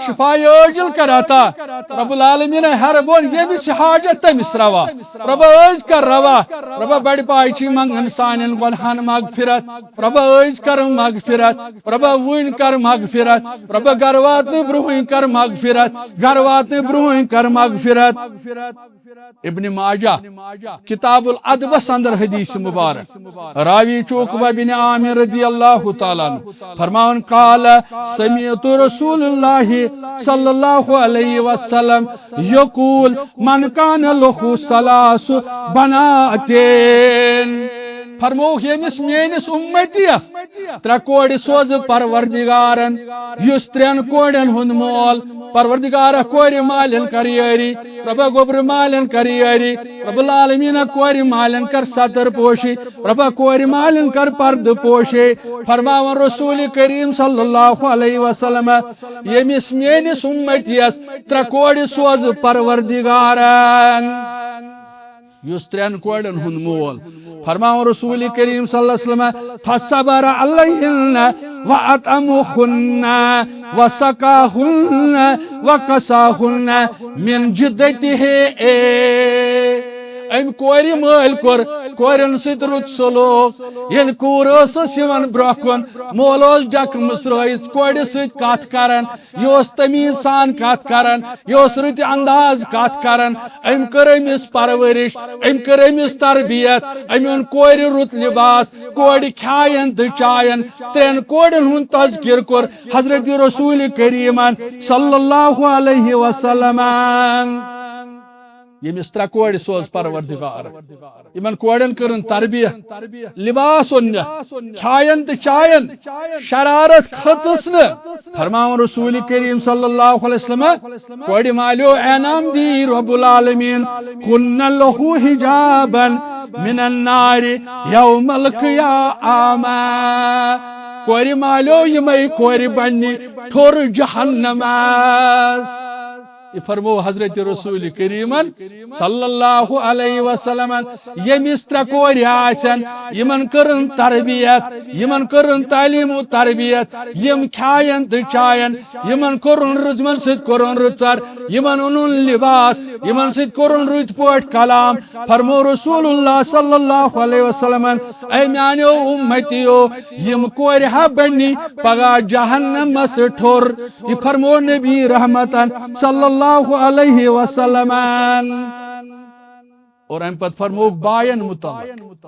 شفایہِ عٲجِل کر عطا۔ رب العالمین، ہر بون ییٚمِس چھِ حاجت، تٔمِس روا۔ رۄبا، عٲج کر روا۔ رۄبا، بڑِ پایہِ چھِ منگان سانٮ۪ن گۄنہن مغفرت۔ رۄبا، عٲج کر مغفرت۔ رۄبا، وٕنۍ کر مغفرت۔ رۄبا، گرٕ واتنہٕ برونٛہٕے کر مغفرت۔ گرٕ واتنہٕ برونٛہٕے کر مغفرت۔ ابن ماجہ، کتاب الادبس اندر حدیث مبارک، راوی چھُ عقبہ بن عامر رضی اللہ تعالیٰ عنہ، فرماوان، قال سمعت رسول اللہ صلی اللہ علیہ وسلم یقول، من کان لہ ثلاث بناتین۔ فرمووُکھ، ییٚمِس میٲنِس اُمتی یس ترٛےٚ کورِ سوزٕ پروردگارن، یُس ترٛٮ۪ن کورٮ۪ن ہُنٛد مول، پروردگارا، کورِ مالٮ۪ن کر یٲری، رۄبا، گوٚبرٕ مالٮ۪ن کر یٲری، رب العالمین، کورِ مالٮ۪ن کر ستر پوشی، رۄبا، کورِ مالٮ۪ن کر پردٕ پوشی۔ فرماوان رسول کریم صلی اللہ علیہ وسلم، ییٚمِس میٲنِس اُمتی یس ترٛےٚ کورِ سوزٕ پروردگارن، یُس ترٛٮ۪ن کورٮ۪ن ہُنٛد مول۔ فرماوان رسول کریم صلی اللہ علیہ وسلم، فصبر علیہن واطعمہن وسقاہن وکساہن من جدتہ۔ اے، أمۍ کورِ مٲلۍ کوٚر کورٮ۪ن سۭتۍ رُت سلوک۔ ییٚلہِ کوٗر ٲسٕس یِوان برٛونٛہہ کُن، مول اوس ڈٮ۪کہٕ مٕژرٲیِتھ کورِ سۭتۍ کتھ کران۔ یہِ اوس تمیٖز سان کتھ کران، یہِ اوس رٕتہِ انداز کتھ کران۔ أمۍ کٔر أمِس پرورش، أمۍ کٔر أمِس تربیت، أمۍ اوٚن کورِ رُت لباس، کورِ کھیاین تہٕ چاین۔ ترٛٮ۪ن کورٮ۪ن ہُنٛد تذکر کوٚر حضرت رسول کریمن صلی اللہ علیہ وسلمن۔ ییٚمِس ترٛےٚ کورِ سوز پروردگار، یِمن کورٮ۪ن کٔرٕن تربیت، لباس اوٚن نہٕ، کھاین تہٕ چاین شرارت کھٔژٕس نہٕ۔ فرماوُن رسول کریم صلی اللہ علیہ وسلم، کورِ مالیو انعام دی رب العالمین، کن لہ حجابا من النار یوم القیامہ۔ کورِ مالیو، یِمے کورِ بننہِ ٹھوٚر جہنمس۔ یہِ فرمو حضرت رسول کریمن صلی اللہ علیہ وسلمن، ییٚمِس ترٛےٚ کورِ آسن، یِمن کٔرٕن تربیت، یِمن کٔرٕن تعلیم و تربیت، یِم کھاین تہٕ چاین، یِمن کوٚرُن رٕژ، یِمن سۭتۍ کوٚرُن رٕژر، یِمن اوٚنُن لباس، یِمن سۭتۍ کوٚرُن رٕتۍ پٲٹھۍ کلام۔ فرمو رسول اللہ صلی اللہ علیہ وسلمن، اے میانیو امتیو، یِم کورِ ہا بننہِ پگاہ جہنمس ٹھوٚر۔ یہِ فرمو نبی رحمتن صلی اللہ علیہ وسلمن۔ اور امہِ پتہٕ فرمو باین متعلق،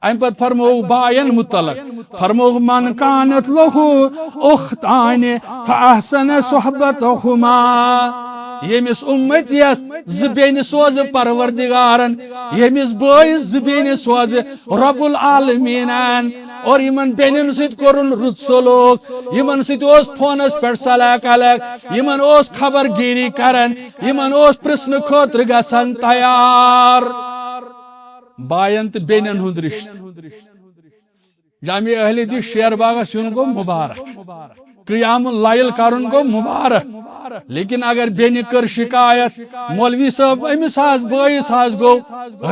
امہِ پتہٕ فرمو باین متعلق، فرمو، من کانت لہ اختان فاحسن صحبتہما۔ ییٚمِس امتیس زٕ بیٚنہِ سوزٕ پروردگارن، ییٚمِس بٲیِس زٕ بیٚنہِ سوزٕ رب العالمینن، اور یِمن بیٚنٮ۪ن سۭتۍ کوٚرُن رُت سلوک، یِمن سۭتۍ اوس فونس پٮ۪ٹھ صلاح کلک، یِمن اوس خبر گیری کران، یِمن اوس پرژھنہٕ خٲطرٕ گژھان تیار۔ باین تہٕ بیٚنٮ۪ن ہُنٛد رشتہٕ۔ جامع اہل حدیث شیر باغس یُن گوٚو مبارک، قیام اللیل کرُن گوٚو مبارک۔ لیکن اگر بیٚنہِ کٔر شکایت، مولوی صٲب، أمِس حظ بٲیِس حظ گوٚو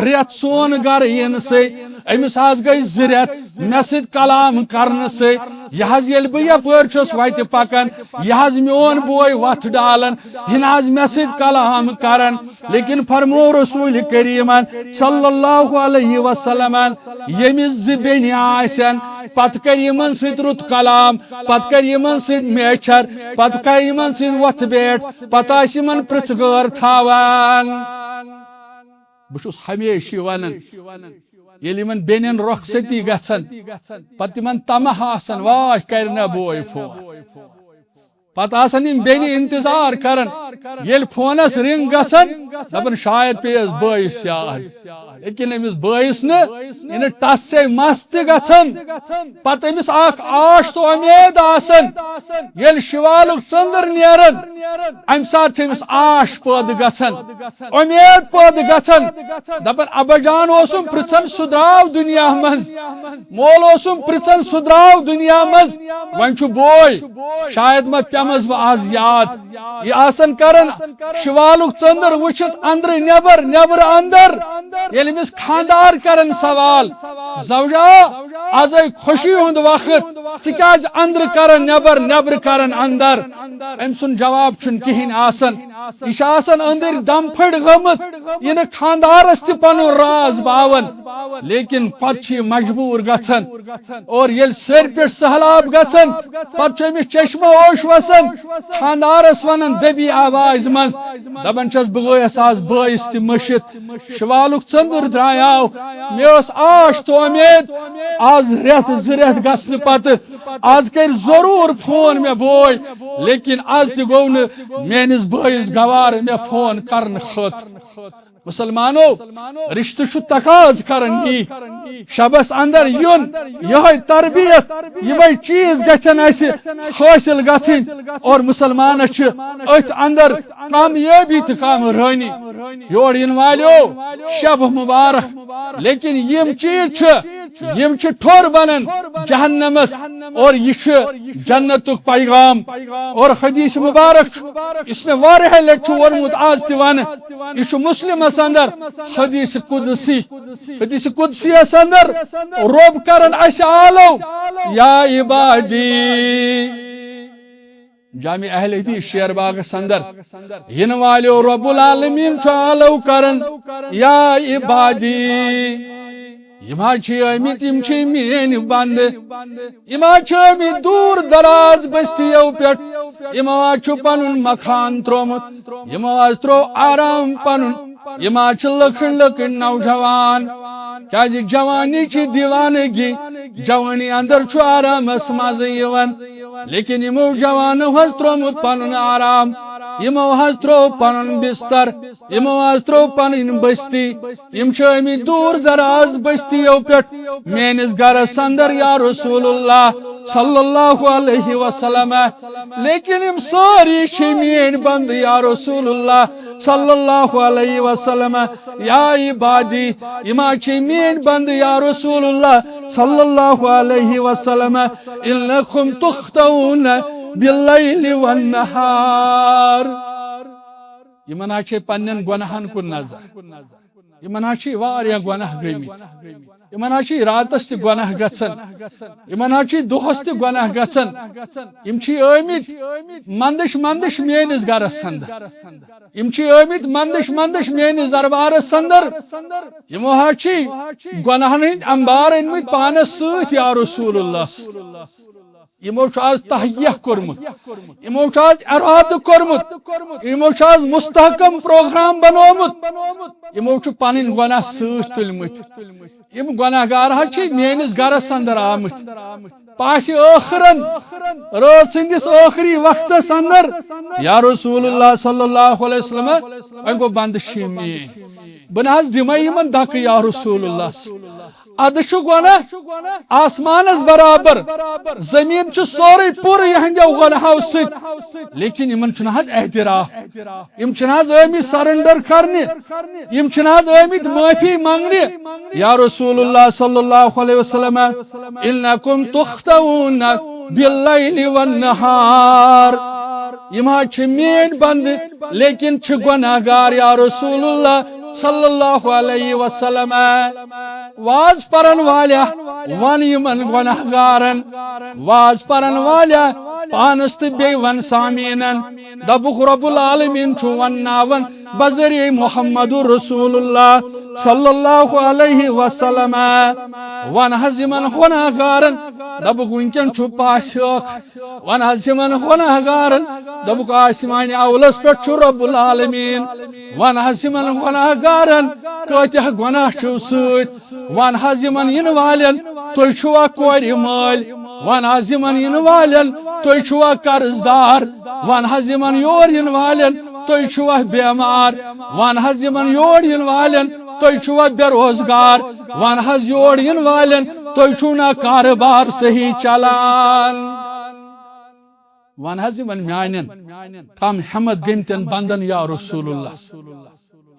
رٮ۪تھ سون گرٕ یِنسٕے، أمِس حظ گٔے زٕ رٮ۪تھ مےٚ سۭتۍ کلام کرنسٕے، یہِ حظ ییٚلہِ بہٕ یپٲرۍ چھُس وتہِ پکان، یہِ حظ میون بوے وتھ ڈالان، یہِ نہ حظ مےٚ سۭتۍ کلام کران۔ لیکن فرمو رسول کریمن صلی اللہ علیہ وسلمن، ییٚمِس زٕ بیٚنہِ آسن، پتہٕ کرِ یِمن سۭتۍ رُت کلام، پتہٕ کرِ یِمن سۭتۍ میچھر، پتہٕ کرِ یِمن سۭتۍ وۄتھٕ بیٹھ، پتہٕ آسہِ یِمن پرژھٕ گٲر تھاوان۔ بہٕ چھُس ہمیشہِ یہِ ونان، ییٚلہِ یِمن بیٚنٮ۪ن رۄخصتی گژھن، پتہٕ تِمن طمع آسان، واے کرِ نہ بوے فون۔ پتہٕ آسان یِم بیٚنہِ انتظار کران، ییٚلہِ فونس رنگ گژھان، دپان، شاید پیٚیس بٲیِس یاد۔ لیکن أمِس بٲیِس نہٕ، یہِ نہٕ ٹس سے مس تہِ گژھان۔ پتہٕ أمِس اکھ آش تہٕ اُمید آسان، ییٚلہِ شِوالُک ژٔنٛدٕر نیران، امہِ ساتہٕ چھِ أمِس آش پٲدٕ گژھان، اُمید پٲدٕ گژھان۔ دپان، ابا جان اوسُم پرژھان، سُہ درٛاو دُنیا منٛز۔ مول اوسُم پرژھان، سُہ درٛاو دُنیا منٛز۔ وۄنۍ چھُ بوے، شاید ما پیمس بہٕ از یاد۔ یہِ آسان کران شِوالُک ژٔنٛدٕر وٕچھِتھ، اندرٕ نٮ۪بر، نٮ۪برٕ اندر۔ ییٚلہِ أمِس خانٛدار کران سوال، زوجا، ازے خوشی ہُنٛد وقت، ژٕ کیازِ اندرٕ کران نٮ۪بر، نٮ۪برٕ کران اندر؟ أمۍ سُنٛد جواب چھُنہٕ کِہیٖنۍ آسان۔ یہِ چھِ آسان أنٛدٕرۍ دم پھٔٹۍ گٔمٕژ، یہِ نہٕ خانٛدارس تہِ پنُن راز باوان، لیکن پتہٕ چھِ یہِ مجبوٗر گژھان۔ اور ییٚلہِ سیٚرِ پٮ۪ٹھ سہلاب گژھان، پتہٕ چھُ أمِس چشمہٕ ہوش وسان۔ خانٛدارس ونان دٔبی آوازِ منٛز، دپان چھس، بہٕ گٔیس آز بٲیِس تہِ مٔشِتھ۔ شوالُک ژٔنٛدٕر درٛایاو، مےٚ ٲس آش تہٕ اُمید، آز رٮ۪تھ زٕ رٮ۪تھ گژھنہٕ پتہٕ، آز کرِ ضروٗر فون مےٚ بوے، لیکن آز تہِ گوٚو نہٕ میٲنِس بٲیِس گوارٕ مےٚ فون کرنہٕ خٲطرٕ۔ مسلمانو، رشتہٕ چھُ تقاض کران یی شبس اندر یُن، یہے تربیت، یمے چیز گژھن اسہِ حٲصِل گژھٕنۍ۔ اور مسلمانس چھِ أتھۍ اندر کامیٲبی تہٕ کامرٲنی۔ یور یِن والیو، شب مبارک، لیکن یِم چیز چھِ، یِم چھِ ٹھوٚر بنان جہنمس، اور یہِ چھُ جنتُک پیغام۔ اور حدیث مبارک چھُ، یُس مےٚ واریاہ لٹہِ چھُ ووٚنمُت، آز تہِ ونہٕ، یہِ چھُ مسلمس اندر حدیث قدسی۔ حدیث قدسیس اندر رۄب کران اسہِ آلو، یا عبادی۔ جامع اہل حدیث شیر باغس اندر، یِنہٕ والیو، رب العالمین چھُ آلو کران، یا عبادی۔ یِم حظ چھِ آمٕتۍ، یِم چھِ میٲنۍ بندٕ۔ یِم حظ چھِ آمٕتۍ دوٗر دراز بستیو پٮ۪ٹھ۔ یِمو حظ چھُ پنُن مکان تروومُت۔ یِمو حظ تروو آرام پنُن۔ یِم حظ چھِ لۄکٕٹۍ لۄکٕٹۍ نوجوان۔ کیازِ جوانی چھِ دیوانگی۔ جوانی اندر چھُ آرامس مزٕ یِوان۔ لیکن یِمو جوانو حظ تروومُت پنُن آرام۔ یِمو حظ تروو پنُن بستر۔ یِمو حظ ترٲو پنٕنۍ بستی۔ یِم چھِ آمٕتۍ دوٗر دراز بستیو پٮ۪ٹھ میٲنِس گرس اندر، یا رسول اللہ صلی اللہ علیہ وسلم۔ لیکن یِم سٲری چھِ میٲنۍ بندٕ، یا رسول اللہ صلی اللہ علیہ وسلم۔ یا عبادی، یِم حظ چھِ میٲنۍ بندٕ، یا رسول اللہ صلی اللہ علیہ وسلم۔ انکم تختون باللیل والنہار۔ یِمن حظ چھے پننٮ۪ن گۄناہن کُن نظر۔ یِمن حظ چھِ واریاہ گۄناہ گٔمٕتۍ۔ یِمن حظ چھِ راتس تہِ گۄناہ گژھان۔ یِمن حظ چھِ دۄہس تہِ گۄناہ گژھان۔ یِم چھِ آمٕتۍ مندش مندش میٲنِس گرس اندر۔ یِم چھِ آمٕتۍ مندش مندش میٲنِس دربارس اندر۔ یِمو حظ چھِ گۄناہن ہٕنٛدۍ انبار أنمٕتۍ پانس سۭتۍ، یا رسول اللہ۔ یِمو چھُ آز تہیہ کوٚرمُت، یِمو چھُ آز ارادٕ کوٚرمُت، یِمو چھُ آز مستحکم پروگرام بنوومُت، یِمو چھُ پنٕنۍ گۄناہ سۭتۍ تُلمٕتۍ۔ یِم گۄناہ گار حظ چھِ میٲنِس گرس اندر آمٕتۍ۔ پاسہِ ٲخرن، رٲژ ہٕنٛدِس ٲخری وقتس اندر، یا رسول اللہ صلی اللہ علیہ وسلم، وۄنۍ گوٚو بندٕ چھِ یِم میٲنۍ۔ بہٕ نہ حظ دِمے یِمن دکہٕ، یا رسول اللہ۔ ادٕ چھُ گۄناہ آسمانس برابر، زٔمیٖن چھُ سورُے پوٗرٕ یِہنٛدیو گۄناہو سۭتۍ، لیکن یِمن چھُنہٕ حظ اعتراف، یِم چھِنہٕ حظ آمٕتۍ سرنڈر کرنہِ، یِم چھِنہٕ حظ آمٕتۍ معٲفی منگنہِ۔ یا رسول اللہ صلی اللہ علیہ وسلم، انکم تختون باللیل والنہار۔ یِم حظ چھِ میٲنۍ بندٕ، لیکن چھِ گۄناہ گار، یا رسول اللہ صلی اللہ علیہ وسلم۔ واز پرن والیا، ون یِمن گۄناہ گارن۔ واز پرن والیا، پانس تہٕ بیٚیہِ ون سامعیٖنن۔ دپُکھ رب العالمین چھُ ونناوان بذریعہ محمد رسول اللہ صلی اللہ علیہ وسلم۔ ون حظ یِمن گۄناہ گارن، دپُکھ وٕنکٮ۪ن چھُ پاسہِ ٲخ۔ ون حظ یِمن گۄناہ گارن، دپُکھ آسمانہِ اولس پٮ۪ٹھ چھُ رب العالمین۔ ون حظ یِمن گۄناہ گارن، کۭتیاہ گۄناہ چھِو سۭتۍ۔ ون حظ یِمن یِنہٕ والٮ۪ن، تُہۍ چھِوا کورِ مٲلۍ؟ ون حظ یِمن یِنہٕ والٮ۪ن، تُہۍ چھِوا قرض دار؟ ون حظ یِمن یور یِنہٕ والٮ۪ن، تُہۍ چھِوا بٮ۪مار؟ ون حظ یِمن یور یِنہٕ والٮ۪ن، تُہۍ چھِوا بے روزگار؟ ون حظ یور یِنہٕ والٮ۪ن، تُہۍ چھِو نا کارٕبار صحیح چلان؟ ون حظ یِمن میانٮ۪ن کم ہٮ۪متھ گٔمتٮ۪ن بندن، یا رسول اللہ،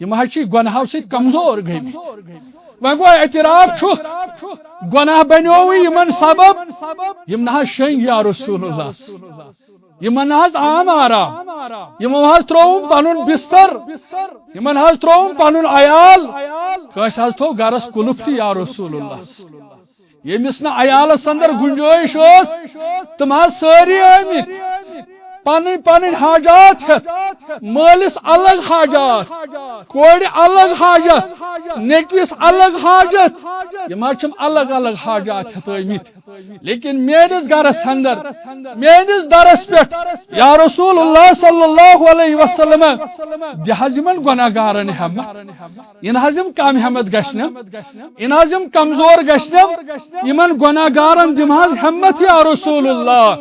یِم حظ چھِ گۄناہو سۭتۍ کمزور گٔمٕتۍ۔ وۄنۍ گوٚو اعتراف چھُکھ، گۄناہ بنیووُے یِمن سبب، یِم نہ حظ شٔنگۍ یا رسول اللہ۔ یِمن نہ حظ آم آرام، یِمو حظ ترٛووُم پنُن بستر، یِمن حظ ترٛووُم پنُن عیال، کٲنٛسہِ حظ تھوٚو گرس قُلف تہِ یا رسول اللہ۔ ییٚمِس نہٕ عیالس اندر گُنجٲیِش ٲس، تِم حظ سٲری آمٕتۍ پنٕنۍ پنٕنۍ حاجات ہٮ۪تھ، مٲلِس الگ حاجات، کورِ الگ حاجت، نیٚچوِس الگ حاجت، یِم حظ چھِم الگ الگ حاجات ہٮ۪تھ آمٕتۍ۔ لیکن میٲنِس گرس اندر، میٲنِس درس پٮ۪ٹھ، یا رسول اللہ صلی اللہ علیہ وسلم، دِ حظ یِمن گۄناہ گارن ہٮ۪متھ۔ یِن حظ یِم کم ہٮ۪متھ گژھنم، یِن حظ یِم کمزور گژھنم، یِمن گۄناہ گارن دِم حظ ہٮ۪متھ یا رسول اللہ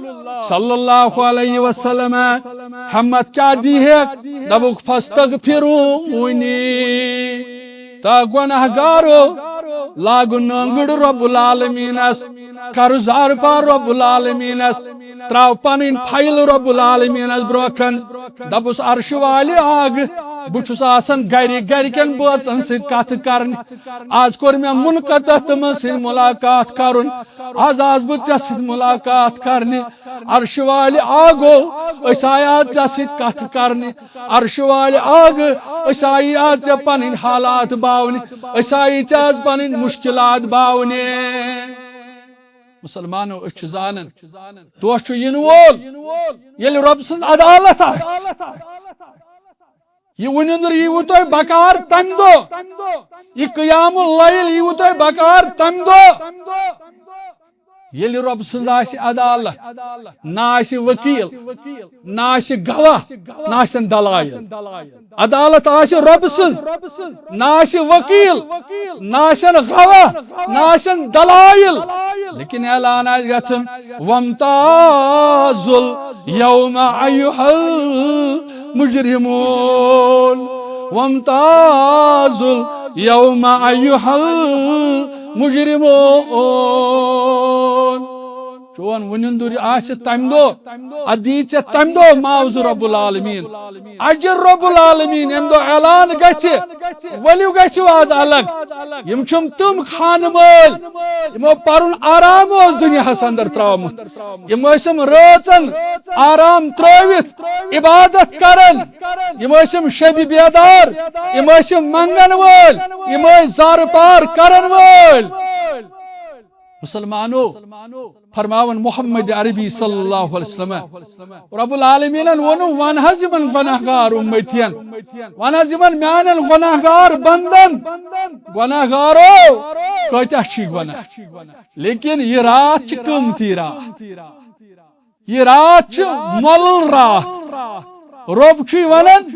صلی اللہ علیہ وسلم۔ ہٮ۪متھ کیٛاہ دی ہے؟ دپُکھ فاستغفرونی۔ تا گۄناہ گارو، لاگ نٲنگٕڑ رب العالمینس، کر زارپار رب العالمینس، تراو پنٕنۍ فایل رب العالمینس برونٛہہ کن۔ دپُس عرشہِ والہِ آگ، بہٕ چھُس آسان گرِ، گرِکٮ۪ن بٲژن سۭتۍ کتھ کرنہِ۔ آز کوٚر مےٚ منقطع تِمن سۭتۍ ملاقات کرُن۔ آز آس بہٕ ژےٚ سۭتۍ ملاقات کرنہِ۔ عرشہِ والہِ آگو، أسۍ آے آز ژےٚ سۭتۍ کتھ کرنہِ۔ عرشہِ والہِ آگ، أسۍ آیی آز ژےٚ پنٕنۍ حالات باونہِ، أسۍ آیی ژےٚ آز پنٕنۍ مشکلات باونہِ۔ مسلمانو، أسۍ چھِ زانان، دۄہ چھُ یِنہٕ وول، ییٚلہِ رۄب سٕنٛز عدالت آسہِ۔ یہِ وُنِنٛدُر ییٖوٕ تۄہہِ بکار تَمہِ دۄہ، یہِ قیام اللیل ییٖوٕ تۄہہِ بکار تَمہِ دۄہ۔ ییٚلہِ رۄب سٕنٛز آسہِ عدالت، نہ آسہِ وکیل، نہ آسہِ گواہ، نہ آسن دلایل۔ عدالت آسہِ رۄب سٕنٛز، نہ آسہِ وکیل، نہ آسن گواہ، نہ آسن دلایل۔ لیکن اعلان آسہِ گژھُن، وامتازوا الیوم ایھا المجرمون، وامتازوا الیوم ایھا المجرمون۔ چون وُنِنٛدُر آسہِ تَمہِ دۄہ، اَدٕ دی ژےٚ تَمہِ دۄہ معاوضہٕ رب العالمین، اجر رب العالمین۔ ییٚمہِ دۄہ اعلان گژھِ، ؤلِو گژھِو آز الگ۔ یِم چھِم تِم خانہٕ مٲلۍ، یِمو پَرُن آرام اوس دُنیاہَس اندر ترٛاومُت۔ یِم ٲسِم رٲژن آرام ترٲوِتھ عبادت کران۔ یِم ٲسِم شبِ بیدار، یِم ٲسِم منگن وٲلۍ، یِم ٲسۍ زارٕ پار کرن وٲلۍ۔ مسلمانو، فرماوان محمد عربی صلی اللہ علیہ وسلم، رب العالمینن ووٚنُم، ون حظ یِمن گۄناہ گار اُمتین، ون حظ یِمن میانٮ۪ن گۄناہ گار بندن، گۄناہ گارو، کۭتیاہ چھی گۄناہ؟ لیکن یہِ راتھ چھِ قۭمتی راتھ۔ یہِ راتھ چھِ مۄلُل راتھ۔ رۄب چھُے ونان،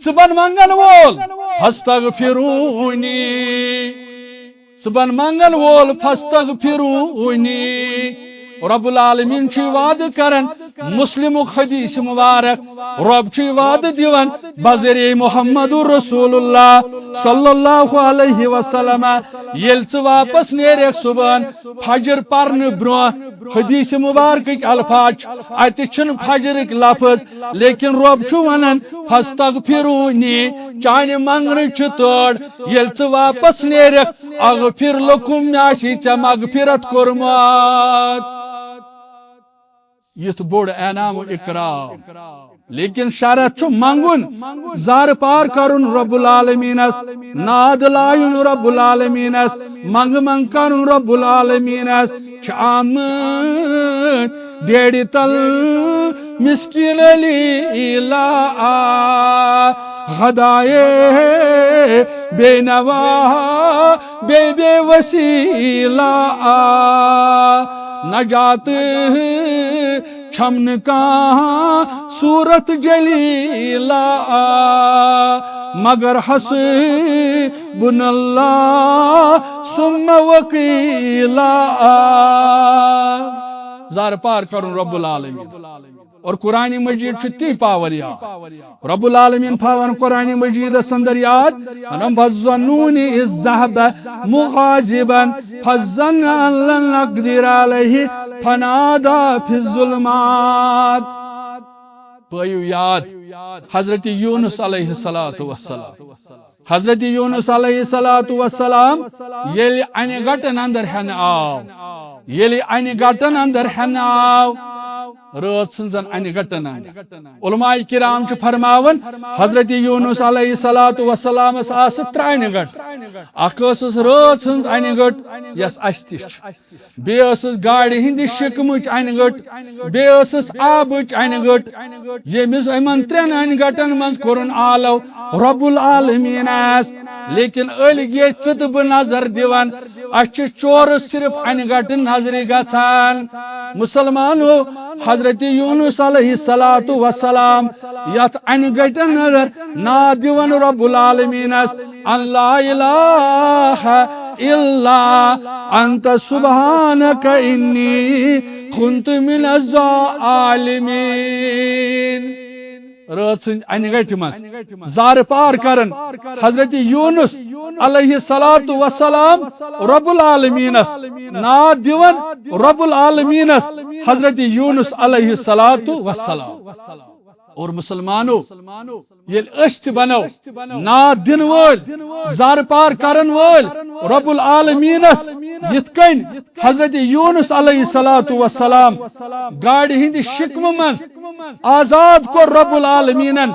ژٕ بن منگن وول، فاستغفرونی۔ ژٕ بن منگن وول، فاستغفرونی۔ رب العالمین چھُے وعدٕ کران، مسلمُک حدیث مبارک، رۄب چھُے وعدٕ دِوان بذریعہ محمد رسول اللہ صلی اللہ علیہ وسلم، ییٚلہِ ژٕ واپس نیرکھ صبحن فجر پرنہٕ برونٛہہ، حدیث مبارکٕکۍ الفاظ چھِ، اتہِ چھِنہٕ فجرٕکۍ لفظ، لیکن رۄب چھُ ونان، فاستغفرونی، چانہِ منگنٕچ چھِ تٲڑ۔ ییٚلہِ ژٕ واپس نیرکھ، اغفر لکم، مےٚ آسی ژےٚ مغفرت کوٚرمُت۔ یُتھ بوٚڑ انعام و اکرام۔ لیکن شرط چھُ منگُن، زارٕ پار کرُن رب العالمینس، ناد لایُن رب العالمینس، منگ منگ کرُن رب العالمینس۔ چھِ آمٕتۍ ڈیڑِ تل مسکین علی لا آ، غدائے بے نوا بے بے وسیلہ آ، نجات چھم نہٕ کانٛہہ صورت جلیلہ آ، مگر حسبنا اللہ ثم وکیلہ آ۔ زارٕ پار کرُن رب العالمین۔ اور قرآن مجید چھُ تی پاور یاد۔ رب العالمین پاون قرآن مجیدس اندر یاد، ونان، "وظنون اذ ذهب مغاضبا فظن ان لن نقدر عليه فنادى في الظلمات۔" پٲیِو یاد حضرت یونس علیہ الصلوۃ والسلام۔ حضرت یونس علیہ الصلوۃ والسلام ییٚلہِ انہِ گٹن اندر ہٮ۪نہٕ آو، ییٚلہِ انہِ گٹن اندر ہٮ۪نہٕ آو، رٲژ سٕنزن انہِ گٹن اندر۔ علماء کرام چھِ فرماوان، حضرت یونس علیہ الصلوۃ والسلامس آسہٕ ترٛےٚ انہِ گٹہٕ۔ اکھ ٲسٕس رٲژ ہٕنز انہِ گٔٹ، یۄس اسہِ تہِ چھِ۔ بیٚیہِ ٲسٕس گاڑِ ہٕنٛدِ شِکمٕچ انہِ گٔٹ، بیٚیہِ ٲسٕس آبٕچ انہِ گٔٹ۔ ییٚمِس یِمن ترٛٮ۪ن انہِ گٹن منٛز کوٚرُن آلو رب العالمینس، لیکن ألۍ گٔے ژٕ تہٕ بہٕ نظر دِوان، اسہِ چھِ چورٕ صرف انہِ گٹہٕ نظرِ گژھان۔ مسلمانو، حضرت یونس علیہ الصلوۃ والسلام یتھ انہِ گٹن نظر ناد دِوان رب العالمینس، ان لا الہ الا انت سبحانک انی کنت من الظالمین۔ رٲژ سٕنٛدِ انہِ گٹہِ منٛز زارٕ پار کران حضرت یونس علیہ الصلوۃ والسلام رب العالمینس ناد دِوان، رب العالمینس حضرت یونس علیہ الصلوۃ والسلام۔ اور مسلمانو، ییٚلہِ أسۍ تہِ بنو ناد دِنہٕ وٲلۍ، زارٕ پار کرن وٲلۍ رب العالمینس، یِتھ کٔنۍ حضرت یونس علیہ الصلوۃ والسلام گاڑِ ہٕنٛدِ شِکمہٕ منٛز آزاد کوٚر رب العالمینن،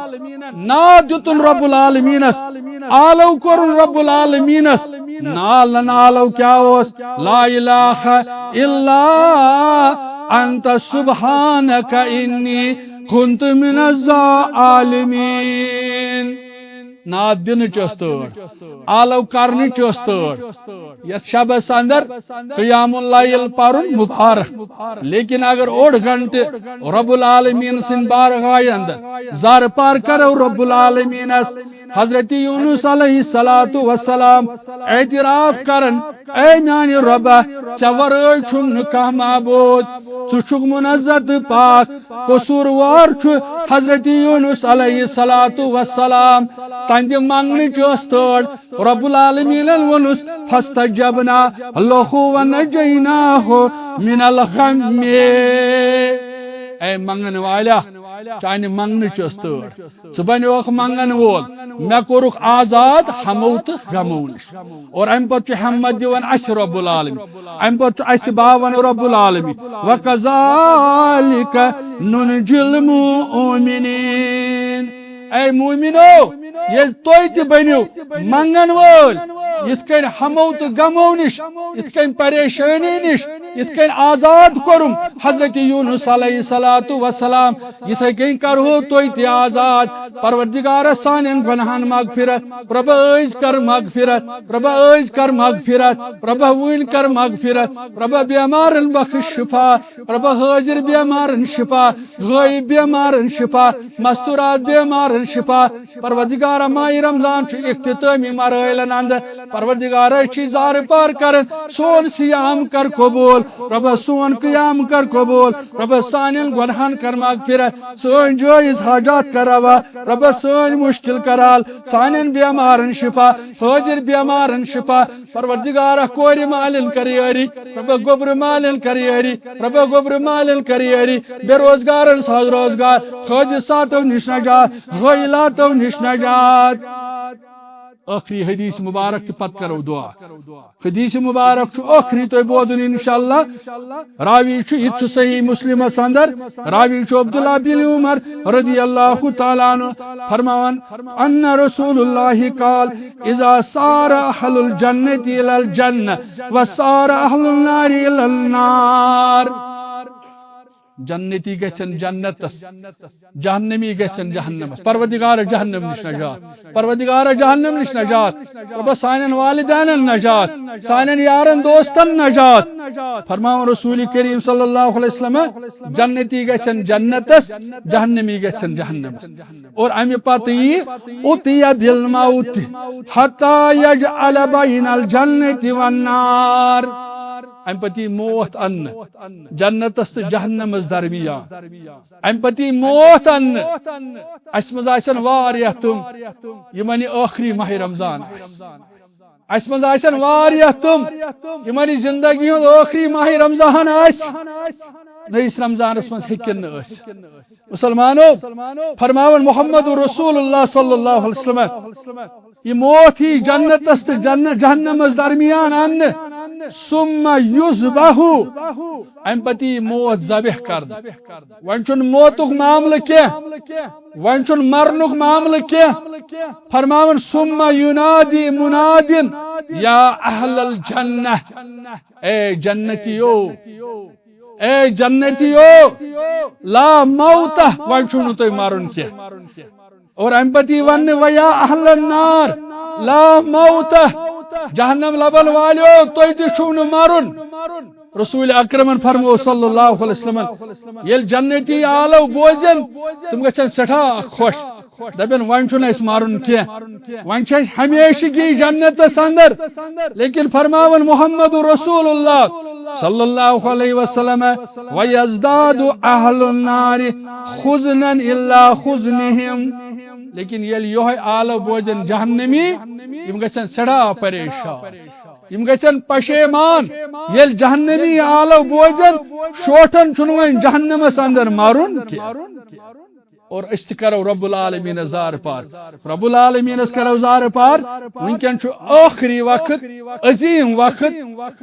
ناد دیُتُن رب العالمینس، آلو کوٚرُن رب العالمینس۔ نالن آلو کیٛاہ اوس؟ لا الہ الا انت سبحانک انی کنت من الظالمین۔ ناد دِنٕچ ٲس تٲر، آلو کرنٕچ ٲس تٲر۔ یتھ شبس اندر قیام اللیل پرُن مبارک، لیکن اگر اوٚڑ گھنٹہٕ رب العالمین سٕنٛدِ بارگاہہِ اندر زارٕ پار کرو رب العالمینس، حضرت یونس علیہ الصلوۃ والسلام اعتراف کرن، اے میانہِ رۄبہ، ژےٚ ورٲے چھُم نہٕ کانٛہہ معبوٗد، ژٕ چھُکھ منزہ تہٕ پاک۔ قصوٗروار چھُ حضرت یونس علیہ الصلوۃ والسلام۔ تہنٛدِ منگنٕچ ٲس تٲر، رب العالمینن ووٚنُس، فاستجبنا لہ ونجیناہ من الغم۔ اے منگن والیا، چانہِ منگنٕچ ٲس تٲر۔ ژٕ بنیوکھ منگن وول، مےٚ کوٚرُکھ آزاد ہمو تہٕ غمو نِش۔ اور امہِ پتہٕ چھُ ہمت دِوان اسہِ رب العالمین، امہِ پتہٕ چھُ اسہِ باوان رب العالمین، وکذالک ننجی المؤمنین۔ اے مومنو، ییٚلہِ تُہۍ تہِ بٔنِو منگن وٲلۍ، یِتھ کٔنۍ ہمو تہٕ غمو نِش، یِتھ کٔنۍ پریشٲنی نِش، یِتھ کٔنۍ آزاد کوٚرُم حضرت یونس علیہ الصلوۃ والسلام، یِتھے کٔنۍ کرہو تُہۍ تہِ آزاد۔ پروردگارا، سانٮ۪ن گۄناہن مغفرت، رۄبہ ٲسۍ کر مغفرت، رۄبہ ٲسۍ کر مغفرت، رۄبہ وٕنۍ کر مغفرت، رۄبہ بیمارن بخش شفا، رۄبہ حٲضر بیمارن شفا، غٲیب بیمارن شفا، مستورات بیمارن شفا۔ پروردگارا، ماہِ رمضان چھُ اختتٲمی مرحلن اندر۔ پروردگارا، أسۍ چھِ زارٕ پار کران، سون صیام کر قبول۔ رۄبہ، سون قیام کر قبول۔ رۄبہ، سانٮ۪ن گۄناہن کر مغفرت، سٲنۍ جٲیز حاجات کر روا۔ رۄبہ، سٲنۍ مشکل کر حل، سانٮ۪ن بیمارن شفا، حٲضر بیمارن شفا۔ پروردگارا، کورِ مالٮ۪ن کر یٲری۔ رۄبہ، گوٚبرٕ مالٮ۪ن کر یٲری۔ رۄبہ، گوٚبرٕ مالٮ۪ن کر یٲری۔ بے روزگارن ساز روزگار، حٲدثاتو نِش نجات، غٲیلاتو نِش نجات۔ ٲخری حدیث مبارک تہٕ پتہٕ کرو دعا۔ حدیث مبارک چھُ ٲخری، تُہۍ بوزُن انشاءاللہ۔ راوی چھُ، یہِ تہِ چھُ صحیح مسلمس اندر، راوی چھُ عبداللہ بن عمر رضی اللہ تعالیٰ عنہ فرماوان، ان رسول اللہ قال، اذا سار اہل الجنة الی الجنة وسار اہل النار الی النار۔ جنتی گژھن جنتس، جہنمی گژھن جہنمس۔ پروردگار جہنم نش نجات، پروردگار جہنم نش نجات، رۄبہ سانٮ۪ن والدینن نجات، سانٮ۪ن یارن دوستن نجات۔ فرماوان رسول کریم صلی اللہ علیہ وسلم، جنتی گژھن جنتس، جہنمی گژھن جہنمس۔ اور امہِ پتہٕ یی اُتِیَ بالموت حتی یجعل بین الجنت والنار۔ امہِ پتہٕ یی موت اننہٕ جنتس تہٕ جہنمس درمیان۔ امہِ پتہٕ یی موت اننہٕ۔ اسہِ منٛز آسن واریاہ تِم یِمن یہِ ٲخری ماہِ رمضان آسہِ۔ اسہِ منٛز آسن واریاہ تِم یِمن یہِ زندگی ہُنٛد ٲخری ماہِ رمضان آسہِ۔ نٔیِس رمضانس منٛز ہیٚکن نہٕ ٲسِتھ۔ مسلمانو، فرماوان محمد رسول اللہ صلی اللہ علیہ وسلم، یہِ موت یی جنتس تہٕ جن-، جہنمس درمیان اننہٕ، ثم یذبح، امہِ پتہٕ یی موت ذبح کرنہٕ۔ وۄنۍ چھُنہٕ موتُک معاملہٕ کینٛہہ، وۄنۍ چھُنہٕ مرنُک معاملہٕ کینٛہہ۔ فرماوان، ثم ینادی منادن یا اہل الجنہ، اے جنتیو، اے جنتیو، لا موت، وۄنۍ چھُو نہٕ تۄہہِ مرُن کینٛہہ۔ اور امہِ پتہٕ یی وننہٕ، ویا اہل النار، لا موت، جہنم لبن والیو، تۄہہِ تہِ چھُو نہٕ مرُن۔ رسول اکرمن فرمو صلی اللہ علیہ وسلم، ییٚلہِ جنتی آلو بوزن، تِم گژھن سٮ۪ٹھاہ خۄش۔ دپن، وۄنۍ چھُنہٕ اسہِ مرُن کینٛہہ، وۄنۍ چھِ أسۍ ہمیشگی جنتس اندر۔ لیکن فرماوان محمد رسول اللہ صلی اللہ علیہ وسلم، ویزداد اہل النار حزنا الا حزنہم۔ لیکن ییٚلہِ یۄہے آلو بوزن جہنمی، یِم گژھن سٮ۪ٹھاہ پریشان، یِم گژھن پشیمان۔ ییٚلہِ جہنمی آلو بوزن، شوٹھن چھُنہٕ وۄنۍ جہنمس اندر مرُن کینٛہہ۔ اور أسۍ تہِ کرو رب العالمینس زارٕ پار، رب العالمینس کرو زارٕ پار۔ وٕنکٮ۪ن چھُ ٲخری وقت، عظیٖم وقت،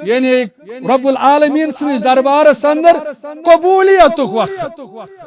یعنی رب العالمین سٕنٛدِس دربارس اندر قبولیتُک وقت۔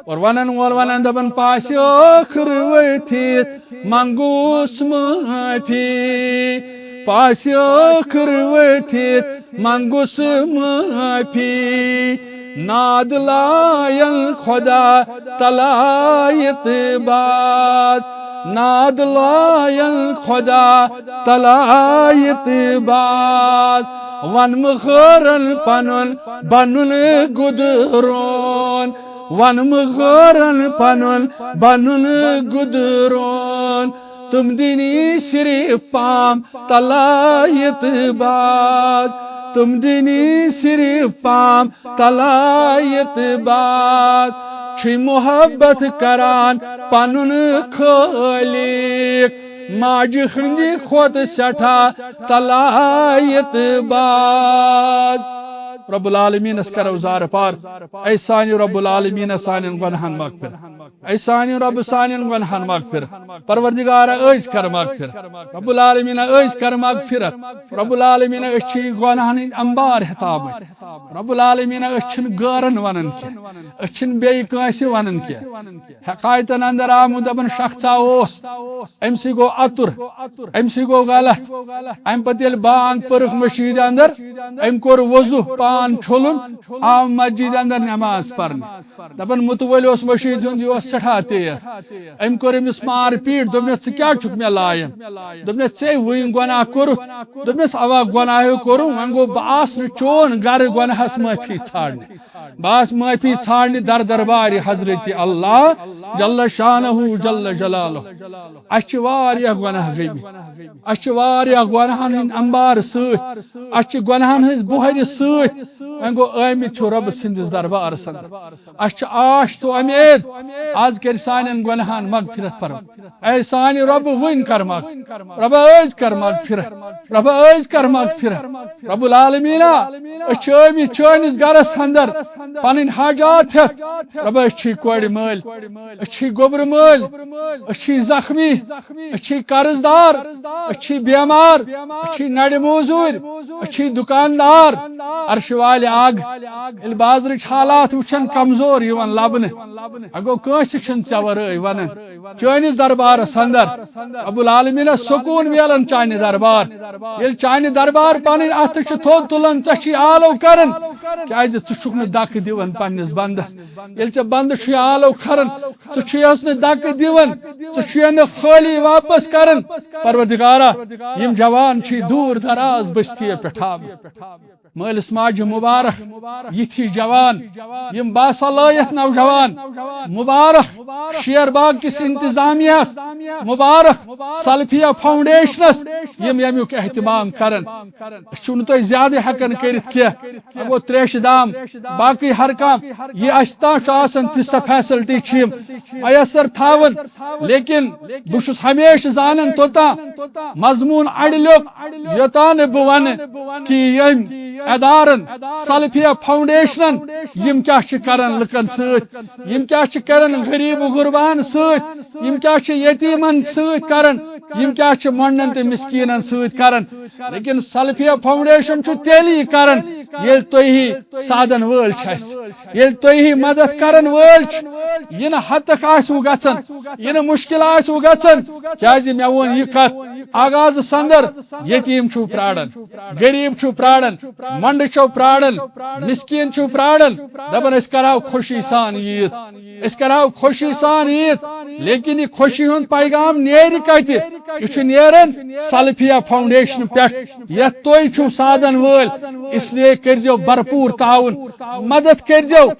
اور ونن وول ونن دپن، پاسہِ ٲخر ؤتھِتھ منگوس معافی، پاسہِ ٲخر ؤتھِتھ منگوس معافی۔ ناد لایل خدا تلایت باز، ناد لایل خدا تلایت باز۔ ون مہرن پنن بنن گدرون، ون مہرن پنن بنن گدرون۔ تم دنی صرف پام تلایت باز، تم دنی صرف پام تلایت باز۔ چھُے محبت کران پنن خالق، ماجہِ ہٕنٛدِ کھۄتہٕ سٮ۪ٹھاہ تلایت باز۔ رب العالمینس کرو زارٕ پار۔ اے سانہِ رب العالمین، سانٮ۪ن گۄنہن مغفرت۔ اے سانہِ رب، سانٮ۪ن گۄنہن مغفرت۔ پروردگارا، أسۍ کر مغفرت۔ رب العالمین، أسۍ کر مغفرت۔ رب العالمین، أسۍ چھِ گۄنہن ہٕنٛدۍ انبار ہٮ۪تھ آمٕتۍ۔ رب العالمین، أسۍ چھِنہٕ غٲرن ونان کینٛہہ، أسۍ چھِنہٕ بیٚیہِ کٲنٛسہِ ونان کینٛہہ۔ حقایتن اندر آو، دپان شخصا اوس، أمۍ سٕے گوٚو اَتُر، أمۍ سٕے گوٚو غلط۔ اَمہِ پتہٕ ییٚلہِ بانگ پٔرٕکھ مٔشیٖدِ اندر، أمۍ کوٚر وضو، پان چھوٚلُن، آو مسجدِ اندر نماز پرنہِ۔ دپان مُتہٕ ؤلۍ اوس مٔشیٖدِ ہُنٛد، یہِ اوس سٮ۪ٹھاہ تیز۔ أمۍ کوٚر أمِس مار پیٖٹ، دوٚپنس، "ژٕ کیٛاہ چھُکھ مےٚ لایان؟" دوٚپنس، "ژےٚ وٕنۍ گۄناہ کوٚرُتھ؟" دوٚپنس، "اوا، گۄناہ ہے کوٚرُم، وۄنۍ گوٚو بہٕ آس نہٕ چون گرٕ گۄناہس معٲفی ژھانٛڈنہِ۔" بس معٲفی ژھانڈنہِ در دربارِ حضرت اللہ جل شانہ جل جلالہ۔ اسہِ چھِ واریاہ گۄناہ گٔمٕتۍ، اسہِ چھِ واریاہ گۄناہن ہٕنٛدۍ انبار سۭتۍ، اسہِ چھِ گۄناہن ہٕنٛز بۄہرِ سۭتۍ۔ وۄنۍ گوٚو، آمٕتۍ چھِ رۄبہٕ سٕنٛدِس دربارس اندر۔ اسہِ چھِ آش تہٕ اُمید، از کرِ سانٮ۪ن گۄناہن مغفرت فرم۔ اے سانہِ رۄبہٕ، وٕنۍ کر مغفرت۔ رۄبہ، أزۍ کر مغفرت۔ رۄبہ، أزۍ کر مغفرت۔ رب العالمینا، أسۍ چھِ آمٕتۍ چٲنِس گرس اندر پنٕنۍ حاجات ہٮ۪تھ۔ رۄبہ، أسۍ چھِ کورِ مٲلۍ، أسۍ چھِ گوٚبرٕ مٲلۍ، أسۍ چھِ زخمی، أسۍ چھِ قرض دار، أسۍ چھِ بیمار، أسۍ چھِ نرِ موزوٗرۍ، أسۍ چھِ دُکاندار۔ عرشہِ والہِ آگ، ییٚلہِ بازرٕچ حالات وٕچھن کمزور یِوان لبنہٕ، اگو کٲنٛسہِ چھُنہٕ ژےٚ ورٲے ونان۔ چٲنِس دربارس اندر رب العالمینس سکوٗن میلان چانہِ دربار۔ ییٚلہِ چانہِ دربار پنٕنۍ اتھٕ چھِ تھوٚد تُلان، ژےٚ چھِ آلو کران، کیازِ ژٕ چھُکھ نہٕ دکہٕ دِوان پننِس بندس۔ ییٚلہِ ژےٚ بندٕ چھُے آلو کران، ژٕ چھُیس نہٕ دکہٕ دِوان، ژٕ چھُیہ نہٕ خٲلی واپس کران۔ پروردگارا، یِم جوان چھِ دوٗر دراز بستی پٮ۪ٹھ آمٕتۍ۔ مٲلِس ماجہِ مُبارک، یِتھی جوان، یِم باصلٲحیت نوجوان، مُبارک شیر باغ کِس انتظامیہس، مُبارک سلفیہ فاؤنڈیشنس، یِم ییٚمیُک اہتمام کرن۔ أسۍ چھِو نہٕ تۄہہِ زیادٕ ہٮ۪کان کٔرِتھ کینٛہہ۔ وۄنۍ گوٚو تریشہِ دام، باقٕے ہر کانٛہہ یہِ اَسہِ تام چھُ آسان، تِژھ سۄ فیسلٹی چھِ یِم میسر تھاوان۔ لیکن بہٕ چھُس ہمیشہِ زانان توٚتام مضموٗن اَڑِ لیوٚکھ، یوٚتام نہٕ بہٕ وَنہٕ کہِ ییٚمۍ ادارن سلفیہ فاؤنڈیشنن یِم کیٛاہ چھِ کران لُکن سۭتۍ، یِم کیٛاہ چھِ کران غریٖب و غرباہن سۭتۍ، یِم کیٛاہ چھِ یتیٖمن سۭتۍ کران، یِم کیٛاہ چھِ مۄنڈن تہٕ مسکیٖنن سۭتۍ کران۔ لیکن سلفیہ فاؤنڈیشن چھُ تیٚلی کران ییٚلہِ تُہی سادن وٲلۍ چھِ اَسہِ، ییٚلہِ تُہی مدد کرن وٲلۍ چھِ۔ یہِ نہٕ ہتک آسِوٕ گژھان، یہِ نہٕ مُشکل آسِوٕ گژھان، کیازِ مےٚ ووٚن یہِ کتھ آغازس اندر، یتیٖم چھُو پراران، غریٖب چھُو پراران، مۄنڈٕ چھِو پراران، مسکیٖن چھِو پراران، دپان أسۍ کرہاو خوشی سان عیٖد۔ أسۍ کرہاو خوشی سان عیٖد، لیکن یہِ خوشی ہُنٛد پیغام نیرِ کتہِ؟ یہِ چھُ نیران سلفیہ فاؤنڈیشن پٮ۪ٹھ، یتھ تُہۍ چھِو سادن وٲلۍ۔ اس لیے کٔرزیو بھرپوٗر تعاوُن، مدد کٔرزیو،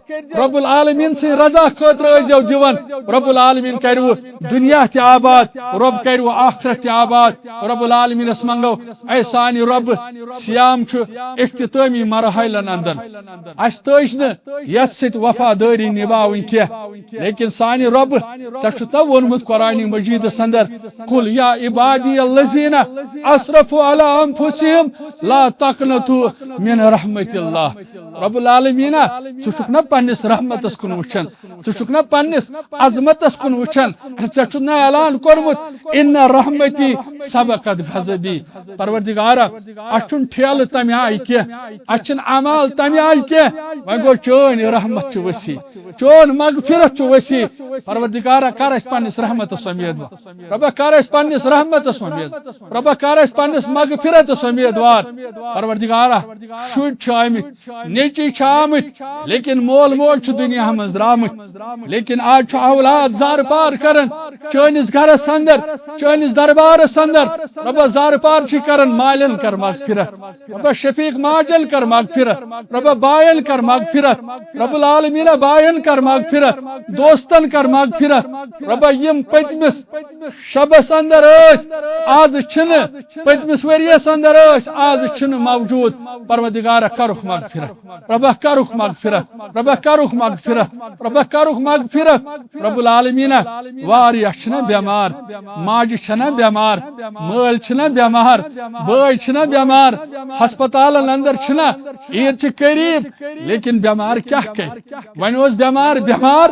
رب العالمین سٕنٛدِ رضا خٲطرٕ ٲسۍزیو دِوان، رب العالمین کرِوٕ دُنیا تہِ آباد، رب کرِوٕ آخرت تہِ آباد۔ رب العالمینس منگو، اے سانہِ رب، صیام چھُ اختتٲمی مرحلن اندر، اسہِ تٔج نہٕ یتھ سۭتۍ وفادٲری نباوٕنۍ کینٛہہ۔ لیکن سانہِ رۄبہٕ، ژےٚ چھُتھ نا ووٚنمُت قرآن مجیدس اندر، "قل یا عبادی الذین اسرفوا علی انفسہم لا تقنطوا من رحمت اللہ۔" رب العالمینا، ژٕ چھُکھ نا پننِس رحمتس کُن وٕچھان، ژٕ چھُکھ نا پننِس عظمتس کُن وٕچھان؟ ژےٚ چھُتھ نا اعلان کوٚرمُت، "ان رحمتی سبقت غضبی۔" پروردگارا، اَسہِ چھُنہٕ ٹھیلہٕ تَمہِ آیہِ کینٛہہ، اَسہِ چھِنہٕ اعمال تَمہِ آیہِ کینٛہہ۔ وۄنۍ گوٚو، چٲنۍ رحمت چھِ وسیع، چون مغفرت چھُ وسیع۔ پروردگارا، کر اَسہِ پننِس رحمتس اُمید وار۔ رۄبا، کر اَسہِ پننِس رحمتس اُمید۔ رۄبا، کر اَسہِ پننِس مغفرتس اُمید وار۔ پروردگارا، شُرۍ چھِ آمٕتۍ، نیٚچی چھِ آمٕتۍ، لیکن مول موج چھُ دُنیاہَس منٛز درٛامٕتۍ۔ لیکن آز چھُ اولاد زارٕ پار کران چٲنِس گرس اندر، چٲنِس دربارس اندر۔ رۄبا، زارٕ پار چھِ کران، مالٮ۪ن کر مغفرت۔ رۄبا، شفیق ماجن کر مغفرت۔ رۄبا، باین کر مغفرت۔ رب العالمین، باین کر مغفرت، دوستن کر مغفرت۔ رۄبا، یِم پٔتمِس شبس اندر ٲسۍ، آز چھِنہٕ، پٔتمِس ؤریس اندر ٲسۍ، آز چھِنہٕ موجود۔ پروردگارا، کرُکھ مغفرت۔ رۄبا، کرُکھ مغفرت۔ رۄبا، کرُکھ مغفرت۔ رۄبا، کرُکھ مغفرت۔ رب العالمینا، واریاہ چھِنہ بٮ۪مار، ماجہِ چھَنہ بٮ۪مار، مٲلۍ چھِنہ بٮ۪مار، بٲے چھِنہ بٮ۪مار، ہسپتالن اندر چھِنہ، عیٖد چھِ قریب، لیکن بٮ۪مار کیٛاہ کرِ؟ وۄنۍ اوس بٮ۪مار بٮ۪مار،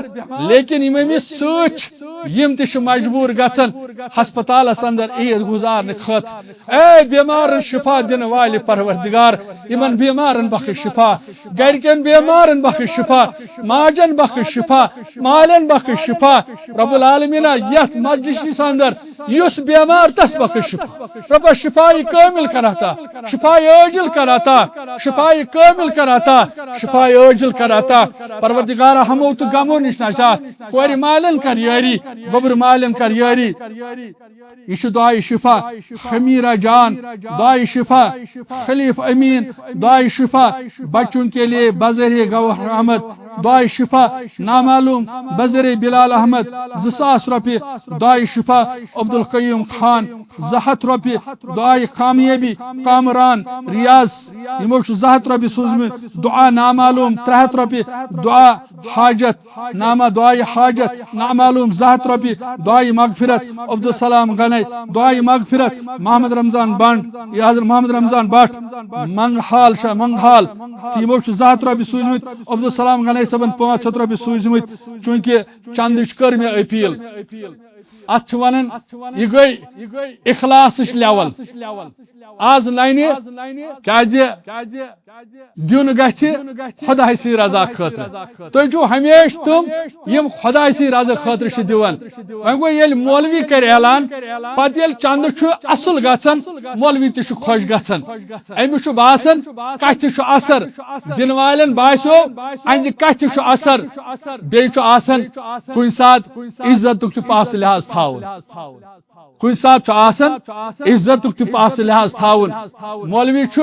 لیکن یِم أمِس سۭتۍ چھِ، یِم تہِ چھِ مجبوٗر گژھان ہسپتالس اندر عیٖد گُزارنہٕ خٲطرٕ۔ اے بیمارن شفا دِنہٕ والہِ پروردگار، یِمن بیمارن بخش شفا، گرِکٮ۪ن بیمارن بخش شفا، ماجن بخش شفا، مالٮ۪ن بخش شفا۔ رب العالمینا، یتھ مجلسس اندر یُس بیمار، تس بخش شفا۔ رۄبا، شفای کامل کر عطا، شفای عاجل کر عطا، شفای کامل کر عطا، شفای عاجل کر عطا۔ پروردگارا، ہمو تہٕ غمو نِش نجات، کورِ مالٮ۪ن کر یٲری، بُبرٕ مالٮ۪ن کر یٲری۔ یہ چھُ دعائے شفا خمیرہ جان، دعائے شفا خلیف امین، دعائے شفا بچوں کے لیے بذریعہ گوہر احمد، دعائے شفا نامعلوم بذریعہ بلال احمد، زٕ ساس رۄپیہِ، دعائے شفا عبدالقیوم خان، زٕ ہتھ رۄپیہِ، دعائے کامیٲبی کامران ریاض، یِمو چھُ زٕ ہتھ رۄپیہِ سوٗزمٕتۍ، دعا نامعلوم ترٛےٚ ہتھ رۄپیہِ، دعا حاجت نامہ، دعائے حاجت نامعلوم زٕ ہتھ رۄپیہِ، دعائے مغفرت عبدالسلام غنی، دعائے مغفرت محمد رمضان بنڈ، یہِ حضرت محمد رمضان بٹ، منگہال شاہ منگہال، تہٕ یِمو چھُ زٕ ہتھ رۄپیہِ سوٗزمٕتۍ، عبدالسلام غنی صٲبن پانٛژھ ہتھ رۄپیہِ سوٗزمٕتۍ، چوٗنٛکہِ چندٕچ کٔر مےٚ اپیل۔ اتھ چھِ ونان، یہِ گٔے اخلاصٕچ لیول۔ از ننہِ، کیازِ دیُن گژھِ خۄداے سٕنٛدِ رضا خٲطرٕ۔ تُہۍ چھِو ہمیشہِ تِم، یِم خۄداے سٕنٛدِ رضا خٲطرٕ چھِ دِوان۔ وۄنۍ گوٚو، ییٚلہِ مولوی کرِ اعلان، پتہٕ ییٚلہِ چندٕ چھُ اصل گژھان، مولوی تہِ چھُ خۄش گژھان۔ أمِس چھُ باسان، کتھِ چھُ اثر۔ دِنہٕ والٮ۪ن باسیو، أہنٛزِ کتھِ چھُ اثر۔ بیٚیہِ چھُ آسان کُنہِ ساتہٕ عزتُک تہِ پاسہٕ لحاظ تھاوُن۔ کُنہِ ساتہٕ چھُ آسان عزتُک تہِ پاسہٕ لحاظ تھاوُن۔ مولوی چھُ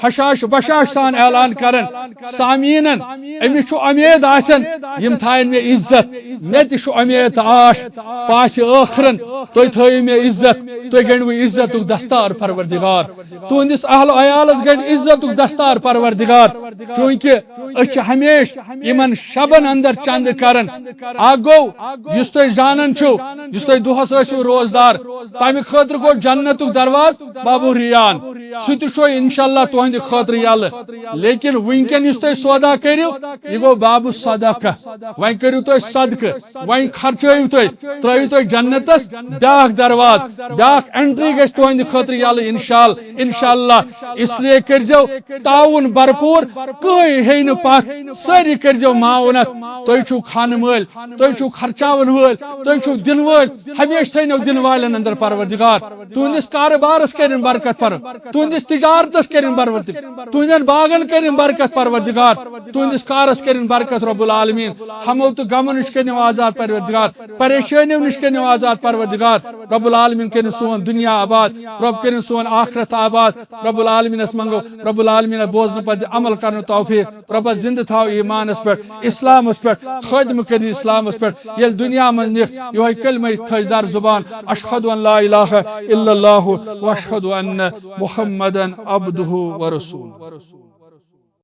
ہشاش بشاش سان اعلان کران سامعیٖنن، أمِس چھُ اُمید آسان، یِم تھاون مےٚ عزت، مےٚ تہِ چھُ اُمید تہٕ آش پاسہِ ٲخرن، تُہۍ تھٲیِو مےٚ عزت، تُہۍ گٔنڈوٕ عزتُک دستار پروردگار۔ تُہنٛدِس اہل و عیالس گٔنڈِ عزتُک دستار پروردگار، چوٗنٛکہِ أسۍ چھِ ہمیشہِ یِمن شبن اندر چندٕ کران۔ اکھ گوٚو، یُس تُہۍ زانان چھِو، یُس تُہۍ دۄہس ٲسِو روزدار، تمہِ خٲطرٕ گوٚو جنتُک دروازٕ بابو ریان، سُہ تہِ چھُ انشاءاللہ تُہنٛدِ خٲطرٕ یلہٕ۔ لیکن وٕنکٮ۪ن یُس تُہۍ سودا کٔرِو، یہِ گوٚو بابو صدقہ۔ وۄنۍ کٔرِو تُہۍ صدقہٕ، وۄنۍ خرچٲیِو تُہۍ، ترٲیِو تُہۍ جنتس بیاکھ دروازٕ، بیاکھ entry گژھِ تُہنٛدِ خٲطرٕ یلہٕ انشاءاللہ، انشاءاللہ۔ اس لیے کٔرزیو تعاون بھرپور، کٕہٕنۍ ہیٚیہِ نہٕ پتھ، سٲری کٔرزیو معاونت۔ تُہۍ چھِو کھنہٕ وٲلۍ، تُہۍ چھِو خرچاون وٲلۍ، تُہۍ چھِو دِنہٕ وٲلۍ، ہمیشہِ تھٲینو دِنہٕ والٮ۪ن اندر پروردگار۔ تُہنٛدِس کارٕبارس کٔرِن برکت پر، تُہنٛدِس تجارتس کٔرِن برکت، تُہنٛدٮ۪ن باغن کٔرِن برکت پروردگار، تُہنٛدِس کارس کٔرِن برکت رب العالمین، ہمو تہٕ غمو نِش کٔرِن آزاد پروردگار، پریشٲنیو نِش کٔرِن آزاد پروردگار۔ رب العالمین کٔرِن سون دُنیا آباد، رب کٔرِن سون آخرت آباد۔ رب العالمینس منگو، رب العالمینس بوزنہٕ پتہٕ عمل کرنُک توفیق۔ رۄبہ زندٕ تھاو ایمانس پٮ۪ٹھ، اسلامس پٮ۪ٹھ، خٲتمہٕ کٔرِتھ اسلامس پٮ۪ٹھ۔ ییٚلہِ دُنیا منٛز نِکھ یِہوٚے کلمہ تھٲوِتھ در زبان، اشہد ان لا الہ الا اللہ و اشہد ان محمدا عبدہ و رسولہ۔